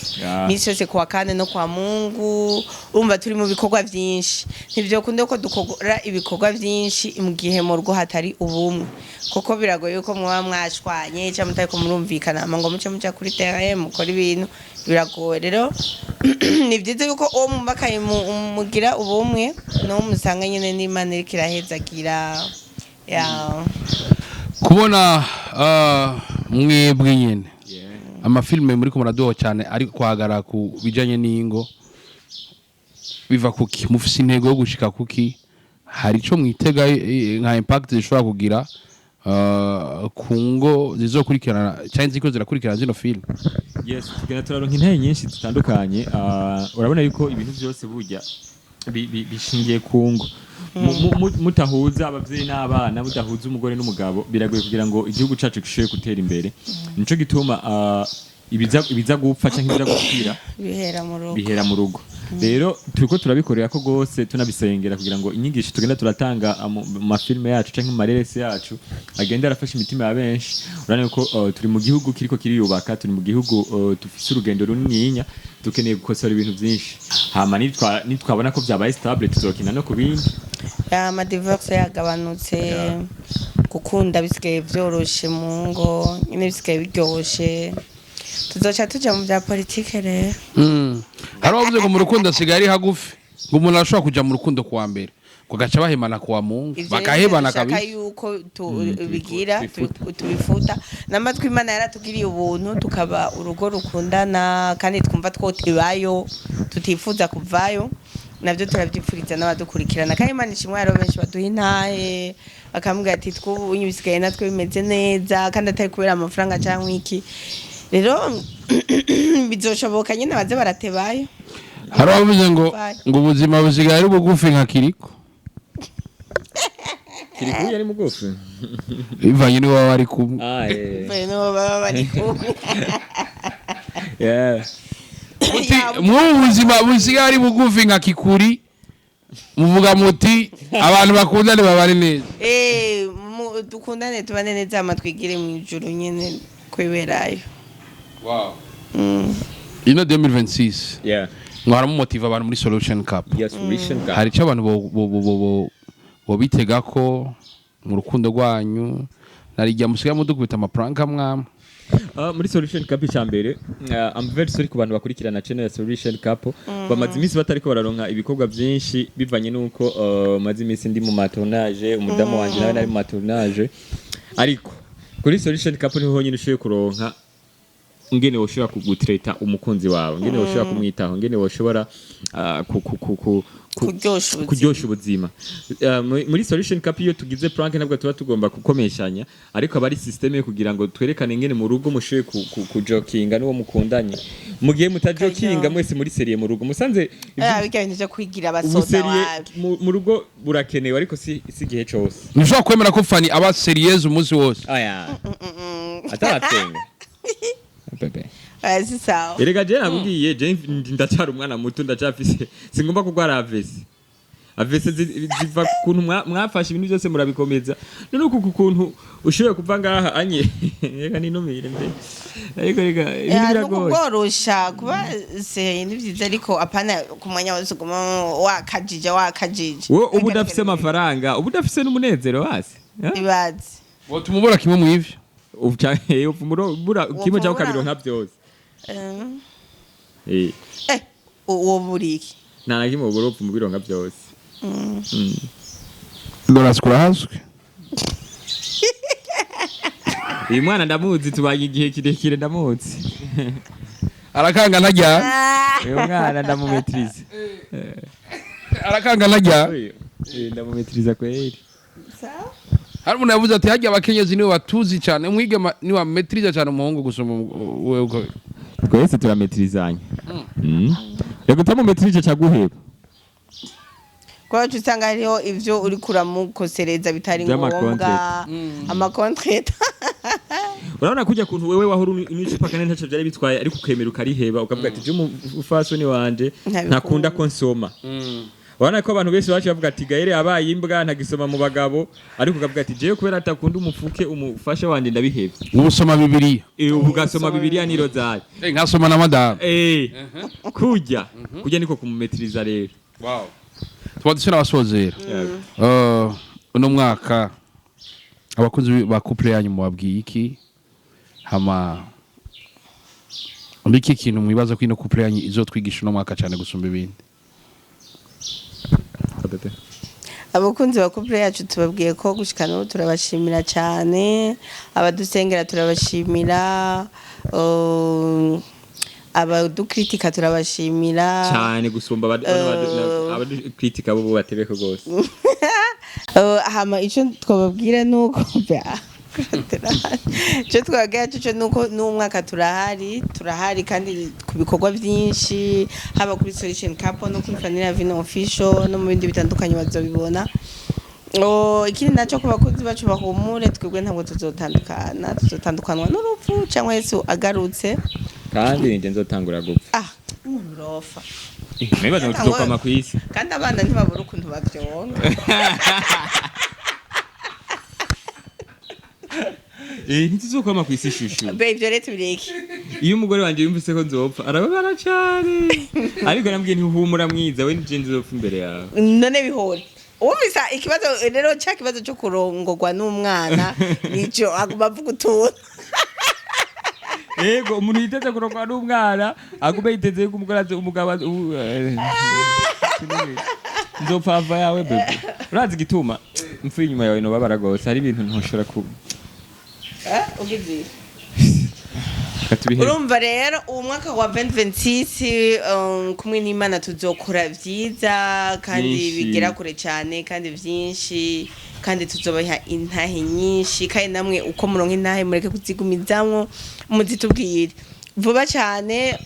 misi yose kuwa kane no kwa Mungu. Urumva turi mu bikorwa vyinshi, ntivyokunda ko dukora ibikorwa vyinshi mu gihe mu rugo hatari ubumwe, kuko biragoye yuko mwaba mwashwanye cyangwa mutariko murumvikana, hama ngo muce muja kuri terrain mukora ibintu, biragoye. Rero ni vyiza yuko uwo mubakaye mugira ubumwe, no musanga nyene n'Imana iriko irahezagira ya. Kubona mwebwe nyene amafilime muri ko muraduha cyane ari kwagara ku bijanye n'ingo, biva kuki? Mufise intego yo gushika kuki? Hari ico mwitega nka impact zishobora kugira ku ngo zizokurikirana cyangwa ziko zirakurikirana zino film? Yes, tugenda turaronka intebe nyinshi zitandukanye. Urabona yuko ibintu byose burya bishingiye ku ngo. Mutahuza abavyeyi n'abana, mudahuza umugore n'umugabo, biragoye kugira ngo igihugu cacu gishobore gutera imbere. Nico gituma ibiza gupfa canke ibiza gupfira bihera mu rugo. Bihera mu rugo. Rero turiko turabikorera ko gose, tunabisengera kugira ngo inyigisho tugenda turatanga mu mafilme yacu canke mu mareresi yacu agende arafasha imitima ya benshi. Urabona ko turi mu gihugu kiriko kiriyubaka, turi mu gihugu dufise urugendo runininya, dukeneye gukosora ibintu vyinshi. Hama nitwabona ko vyabaye stable, tuzokina no ku bindi. Amadivorce yagabanutse, gukunda bisigaye vyoroshe mu ngo nyine, bisigaye biryoshe, tuzoca tuja mu vya politike rero. Hari abavuze ngo mu rukundo asigaye ari hagufi, ngo umuntu arashobora kuja mu rukundo kuwa mbere. Bagaca bahemana kuwa Mungu, Ivyo rero bakahebana dushaka kabisa. Yuko tubigira tubifuta. Tubifuta n'amatwi. Imana yaratugiriye ubuntu, tukaba urugo rukundana kandi twumva twotebayo, tutifuza kuvayo. Navyo turavyipfuriza n'abadukurikirana. Kandi Imana ishimwe, hariho benshi baduha intahe, bakambwira ati: "Tw'ubunye bisigaye natwe bimeze neza", kandi atari kubera amafaranga canke iki. Rero bizoshoboka nyene, baze baratebayo. Hari abavuze ngo Bye. ngo ubuzima busigaye ari bugufi nka Kiriko. Kiri kuya ari mugufi. Bivanye niba baba bari kumwe. Ah, eh. Bari n'uwo baba bari kumwe. Muti mw'ubu buzima busigaye ari bugufi nka kikuri, muvuga muti abantu bakundane babane neza. Dukundane, tubane neza, hama twigire mu ijuru nyene kwiberayo. Ino 2026 ngo haramumotiva abantu muri Solution Couple. Yes, Solution Couple. Hari icyo abantu bo bitega ko mu rukundo rwanyu, narijya musigaye mudukubita amaprank amwamwe. Muri Solution Couple, icya mbere, I'm very sorry ku bantu bakurikirana channel ya Solution Couple bamaze iminsi batariko bararonka ibikorwa byinshi, bivanye nuko maze iminsi ndi mu matournage, umudamu wanje nawe nari mu matournage. Ariko kuri Solution Couple niho honyine ushoboye kuronka ngene woshobora kugutreta umukunzi wawe, ngene woshobora kumwitaho, ngene woshobora Kuryosha ubuzima. Kuryosha ubuzima. Muri Solution Couple, iyo tugize prank, ntabwo tuba tugomba gukomeshanya, ariko aba ari system yo kugira ngo twerekane ngene mu rugo mushoboye kujokinga n'uwo mukundanye. Mu gihe mutajokinga, Karyoha. mwese muri sérieux mu rugo musanze Birya bintu vyo kwigira abasoda ubusérieux wabi. mu rugo burakenewe, ariko si igihe cose. Ntushobora kwemera ko Fani aba sérieuse umunsi wose. Aya, ataratwenga bébé. Oya, si sawa. Erega je nakubwiye, je ndacyari umwana muto, ndacyafise, singomba kurwara AVC. AVC ziva ku kuntu mwafashe ibintu byose murabikomeza. None uku kuntu ushoboye kuva ngaha anye, reka ninumire mbe, ariko reka ibintu Ni biragoye. Ukubworosha kuba sérieux ni vyiza, ariko apana ku mwanya wose uguma wakajije wakajije. Wowe uba udafise amafaranga, uba udafise n'umunezero hasi, eh? Ibaze. Wotuma ubura kimwe mu ivyo. Ubu canke upfa ubura kimwe cyangwa ubura- ukabironka byose. Uwo buriki. Nta na kimwe ubura, upfa ubironka byose. Dorasi, kurahazwe. Uyu mwana ndamuzi, tubanye igihe kirekire, ndamuzi. Arakanga ntajya. Uyu mwana ndamumetiriza. Arakanga ntajya. Uyu, ndamumetiriza kweli. Sawa. Hari umuntu yavuze ati hajya abakenyezi niwe batuzi cyane, umwigema niwe ametiriza cyane umuhungu gusumba wewe Twese turameterizanya. Reka utamumetirije caguheba. Kubera uca usanga hariho ivyo uriko uramukosereza bitari ngombwa, amacontretemps. Urabona kujya kuntu wewe wahora unywa icupa kandi ntacyo byari bitwaye, ariko ukemera ukariheba, ukavuga ati: "Je umufasoni wanje Ntabikunda." Ntakunda ko nsoma." Urabona ko abantu benshi baciye bavuga ati: "Gahere abaye imbwa, ntagisoma mu bagabo." Ariko ukavuga ati: "Jewe kubera atakunda umufuke, umufasha wanje ndabihevye." Ubu usoma Bibiliya. Ubu ugasoma Bibiliya n'irozari. Nkasoma na madamu. Kurya kurya niko kumumetiriza rero. Tuba dusa n'abasozera. Uno mwaka abakunzi ba couple yanyu mubabwiye iki? Hama mbiki ikintu mwibaza ko ino couple yanyu izotwigisha uno mwaka cyane gusumba ibindi? Bébé. Abakunzi ba couple yacu, tubabwiye ko gushika n'ubu turabashimira cyane. Abadusengera turabashimira, abadukritika turabashimira. Cyane gusumba abadukritika bo batebeko rwose. Hama ico twababwira nuko ico twababwira cyo nuko n'umwaka turahari, turahari kandi ku bikorwa byinshi, haba kuri Solution Couple no kuri Fanny Vino Official no mu bindi bitandukanye bazobibona. Oh, ikindi naco, ku bakunzi bacu bahumure, twebwe ntabwo tuzotandukana, tuzotandukanwa n'urupfu cyangwa Yesu agarutse. Kandi ninjye nzotangura gupfa. Ah, urofa. Nibaza ngo tuzokwama ku isi. Kandi abana ntibabura ukuntu bavyonga. Ntituzokwama ku isi, chouchou. Be ivyo rero tubireke. Iyo umugore wanje yumvise ko nzopfa, arababara cyane, ariko nambwiye ntihumura mwiza we, nije nzopfa imbere yawe. None bihore wumvise ikibazo rero, cya kibazo cyo kurongorwa n'umwana, nico aguma avuga utuntu. Yego, umuntu yiteze kurongorwa n'umwana agume yiteze yuko umugore umugabo nzopfa ava yawe, bébé. Urazi igituma mfuye inyuma yawe nobabara gose, hari ibintu ntoshobora ku Ugize Reka tubihere. Urumva rero, uwo mwaka wa 2026, kumwe n'Imana tuzokora vyiza kandi Vyinshi. bigera kure cyane kandi vyinshi, kandi tuzobaha intahe nyinshi. Kandi namwe uko muronka intahe, mureke kuzigumizamwo, muzitubwire vuba cyane.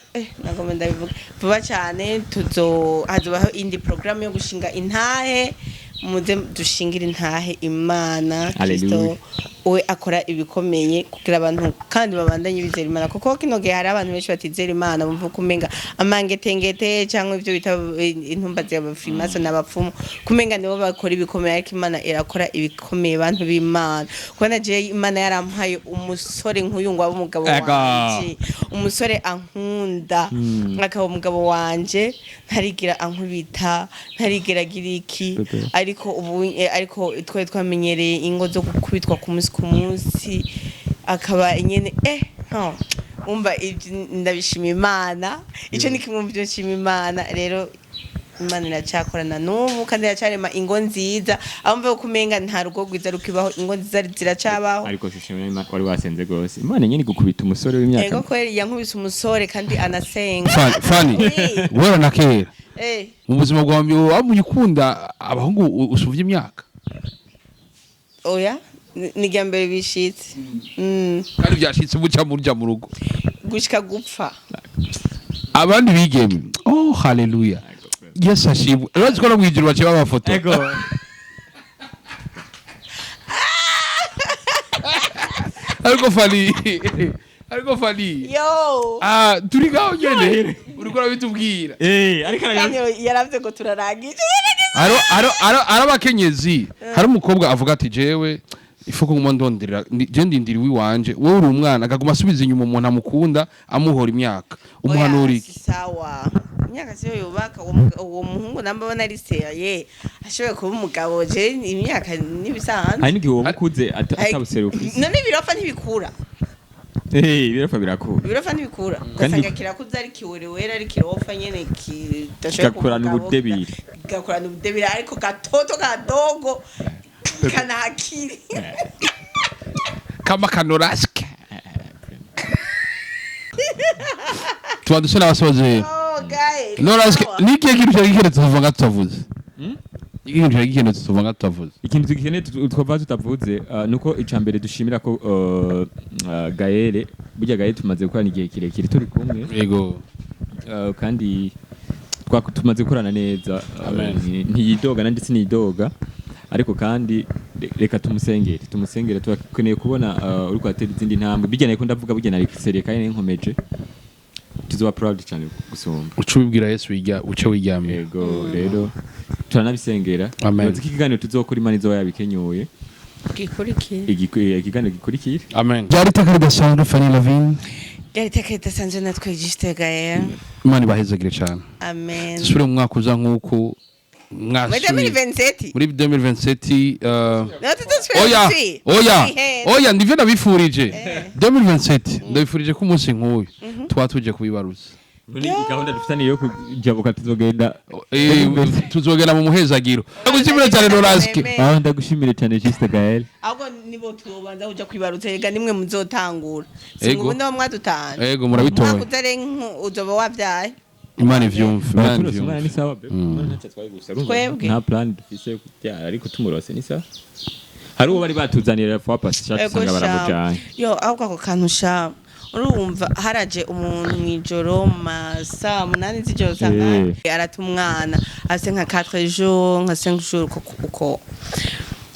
Nagomba ndabivuga vuba cyane, tuzo hazobaho indi programme yo gushinga intahe. Muze dushingire intahe Imana. Hallelujah. Kristo we akora ibikomeye kugira abantu kandi babandanye bizera Imana, kuko kino gihe hari abantu benshi batizera Imana, bumva ko umenga amangetengete cyangwa ibyo bita intumba z'abafrimaso n'abapfumu, kumenga nibo bakora ibikomeye. Ariko Imana irakora ibikomeye, bantu b'Imana. Kubona je Imana yarampaye umusore nk'uyu ngo abe umugabo Ega. wanje, umusore ankunda akaba umugabo wanje, ntarigira ankubita, ntarigira agira iki. Bebe. Ariko ubu ariko twari twamenyereye ingo zo gukubitwa ku munsi ku munsi, akaba nyene no umva ibyo ndabishima Imana. Icyo ni kimwe mu byo nshima Imana. Rero Imana iracyakorana n'ubu kandi iracyarema ingo nziza. Aho mva ko umenga nta rugo rwiza rukibaho, ingo nziza ziracabaho. Ariko shishimira Imana, wari wasenze gose, Imana nyene igukubita umusore w'imyaka. Ego kweri, yankubise umusore kandi anasenga. Fani, Oui. guhera na kera mu buzima bwawe wabonye ukunda abahungu usuvye imyaka? Oya, ni irya mbere bishitse. Kandi byashitse muca murya mu rugo. Gushika gupfa. Abandi bigeme, oh haleluya, Yesu ashimwe. Urazi ko no mwijuru baciye babafoto. Ego. Ariko Fani, yo. Ah, turi ngaho nyene uriko urabitubwira. Ariko Kandi yaravye ngo turarangije. Aro abakenyezi, hari umukobwa avuga ati: "Jewe ifuko nguma ndonderera je ndindira iwanje, wowe uri umwana." Akaguma asubiza inyuma umuntu amukunda, amuhora imyaka. Umuhanura Oya, iki? si sawa, imyaka siyo yubaka. Uwo muhungu namba abona ari sérieux, ashoboye kuba umugabo, je imyaka n'ibisanzwe. Hari n'igihe wowe ukuze atabuseruka. None ibirofa ntibikura? Ibirofa birakura. Ibirofa ntibikura? Kandi Ugasanga kirakuze ari kiwerewere, ari kirofa nyene kidashoboye kuba Kigakurana umugabo, ubudebire. Kigakurana ubudebire, ariko gatoto kadogo kanahakiri. Kama kanoraske tuba dusa n'abasozera. Oh guys. Noraske, ni ikihe kintu cyari gikenewe tuvuga nga tutavuze? Ni ikihe kintu cyari gikenewe tuvuga nga tutavuze? Ikintu tugikeneye twava tutavuze, nuko ica mbere dushimira ko Gaël, burya Gaël tumaze gukorana igihe kirekire turi kumwe. Yego. Kandi tumaze gukorana neza. Amen. Ntiyidoga nandi sinidoga, ariko kandi reka tumusengere, turakeneye kubona uriko atera izindi ntambwe. Bijyanye ko ndavuga burya nari sérieux kandi nkomeje, tuzoba proud cyane gusumba. Uca ubibwira Yesu wijya uce wiryamiye. Yego, rero turanabisengera. Amen. Nibaza ko ikiganiro tuzokora Imana izoba yabikenyuye. Gikurikira. Ikiganiro gikurikira. Amen. Byari iteka ridasanzwe, Fanny Lavine. Ryari iteka ridasanzwe natwe, Juste Gaël. Imana ibahezagire cyane. Amen. Dusubire mu mwaka uza nk'uko Muri mwasubiye 2027. Muri 2027. No tutosubira. Oya, oya, oya, ndivyo nabifurije. 2027 ndabifurije ko umunsi nk'uyu tuba tuje kubibaruza. Muri gahunda dufitaniye yo kujabuka tuzogenda. Tuzogenda mu muhezagiro. Ndagushimira cyane, Noraske. Amen. Aho ndagushimire cyane, Juste Gaël. Ahubwo nibo tubanza kuja kwibarutsa, rega nimwe muzotangura. Ego. Singubu nibo mwadutanga. Ego, murabitoye. Umwaka uza rero uzoba wavyaye. Imana ivyumve, Imana Turose umwana ni ivyumve. sawa be. Umwana ntacyo atwaye gusa urumva. Twebwe. Nta plan dufise yo kubyara, ariko tumurose ni sawa. Hari uwo bari batuzanira fois passée Ego usanga sha. baramujanye. Yo, ahubwo ako kantu sha, urumva haraje umuntu mw'ijoro mu ma saa 8 z'ijoro, usanga arata umwana afise nka 4 jours, nka 5 jours, uko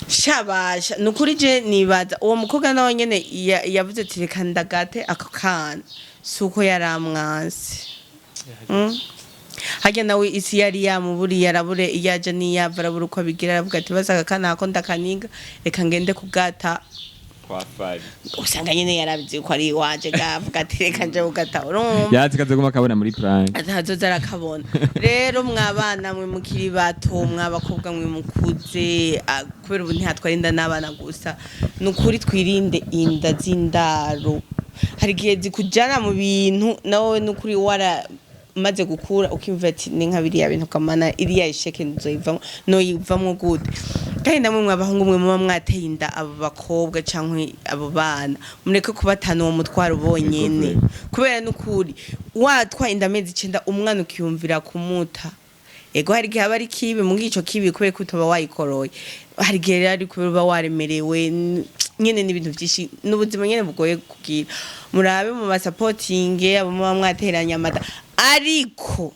shabasha. Ni ukuri je nibaza uwo mukobwa nawe nyene yavuze ati: "Reka ndagate ako kana." Si uko yari amwansi. Harya nawe isi yari yamuburiye, arabure iyo aja n'iyava, arabura uko abigira, aravuga ati: "Basi aka kana ko ndakaniga, reka ngende kugata." Kwa Fari. Usanga nyene yarabizi ko ari iwanje, gavuga ati: "Reka nje kugata." Urumva? Yatsi kazoguma kabona muri prank. Atazoza arakabona. Rero mwabana mwe mukiri bato, mwabakobwa mwe mukuze, kubera ubu ntihatwara inda n'abana gusa, ni ukuri twirinde inda z'indaro. Hari igihe zikujana mu bintu nawe, ni ukuri wara Umaze gukura ukiyumvira ati ni nka biriya bintu kamana, iriya échec nzoyivamo, noyivamwo gute? Kandi namwe mwabahungu mwe muba mwateye inda abo bakobwa canke abo bana, mureke kubatana uwo mutwaro bonyene. Ego. Kubera n'ukuri watwaye inda amezi 9, umwana ukiyumvira kumuta. Ego, hari igihe aba ari kibi, mu ico kibi kubera ko utaba wayikoroye. Hari igihe rero ari kubera uba waremerewe nyene n'ibintu vyinshi, n'ubuzima nyene bugoye kugira. Murabe mu masapotinge abo muba mwateranye amada, ariko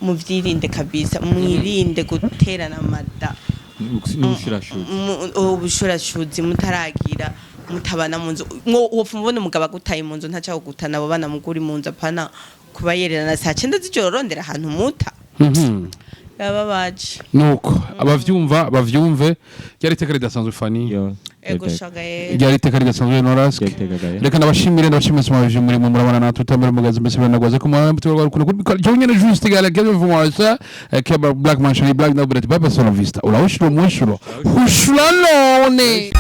muvyirinde kabisa, mwirinde guterana amada n'ubushurashuzi. Ubushurashuzi mutaragira, mutabana mu nzu. Mwo wopfa ubona umugabo agutaye mu nzu, ntaca kugutana abo bana muguri mu nzu, apana kuba yererana saa 9 z'ijoro rondera ahantu muta. Yababaje. Nuko abavyumva bavyumve. Ryari iteka ridasanzwe, Fani. Yo. Ego, shagaye. Ryari iteka ridasanzwe, Norask. Ryari iteka gaye. Reka ndabashimire sima muri mu murabana natwe utambere mugazi mbese banagwaze ko mwana mutwe rwa kuno cyo nyene juste gala que vous moi ça que black man shani black no but papa solo vista ulawushiro mwishuro hushula none.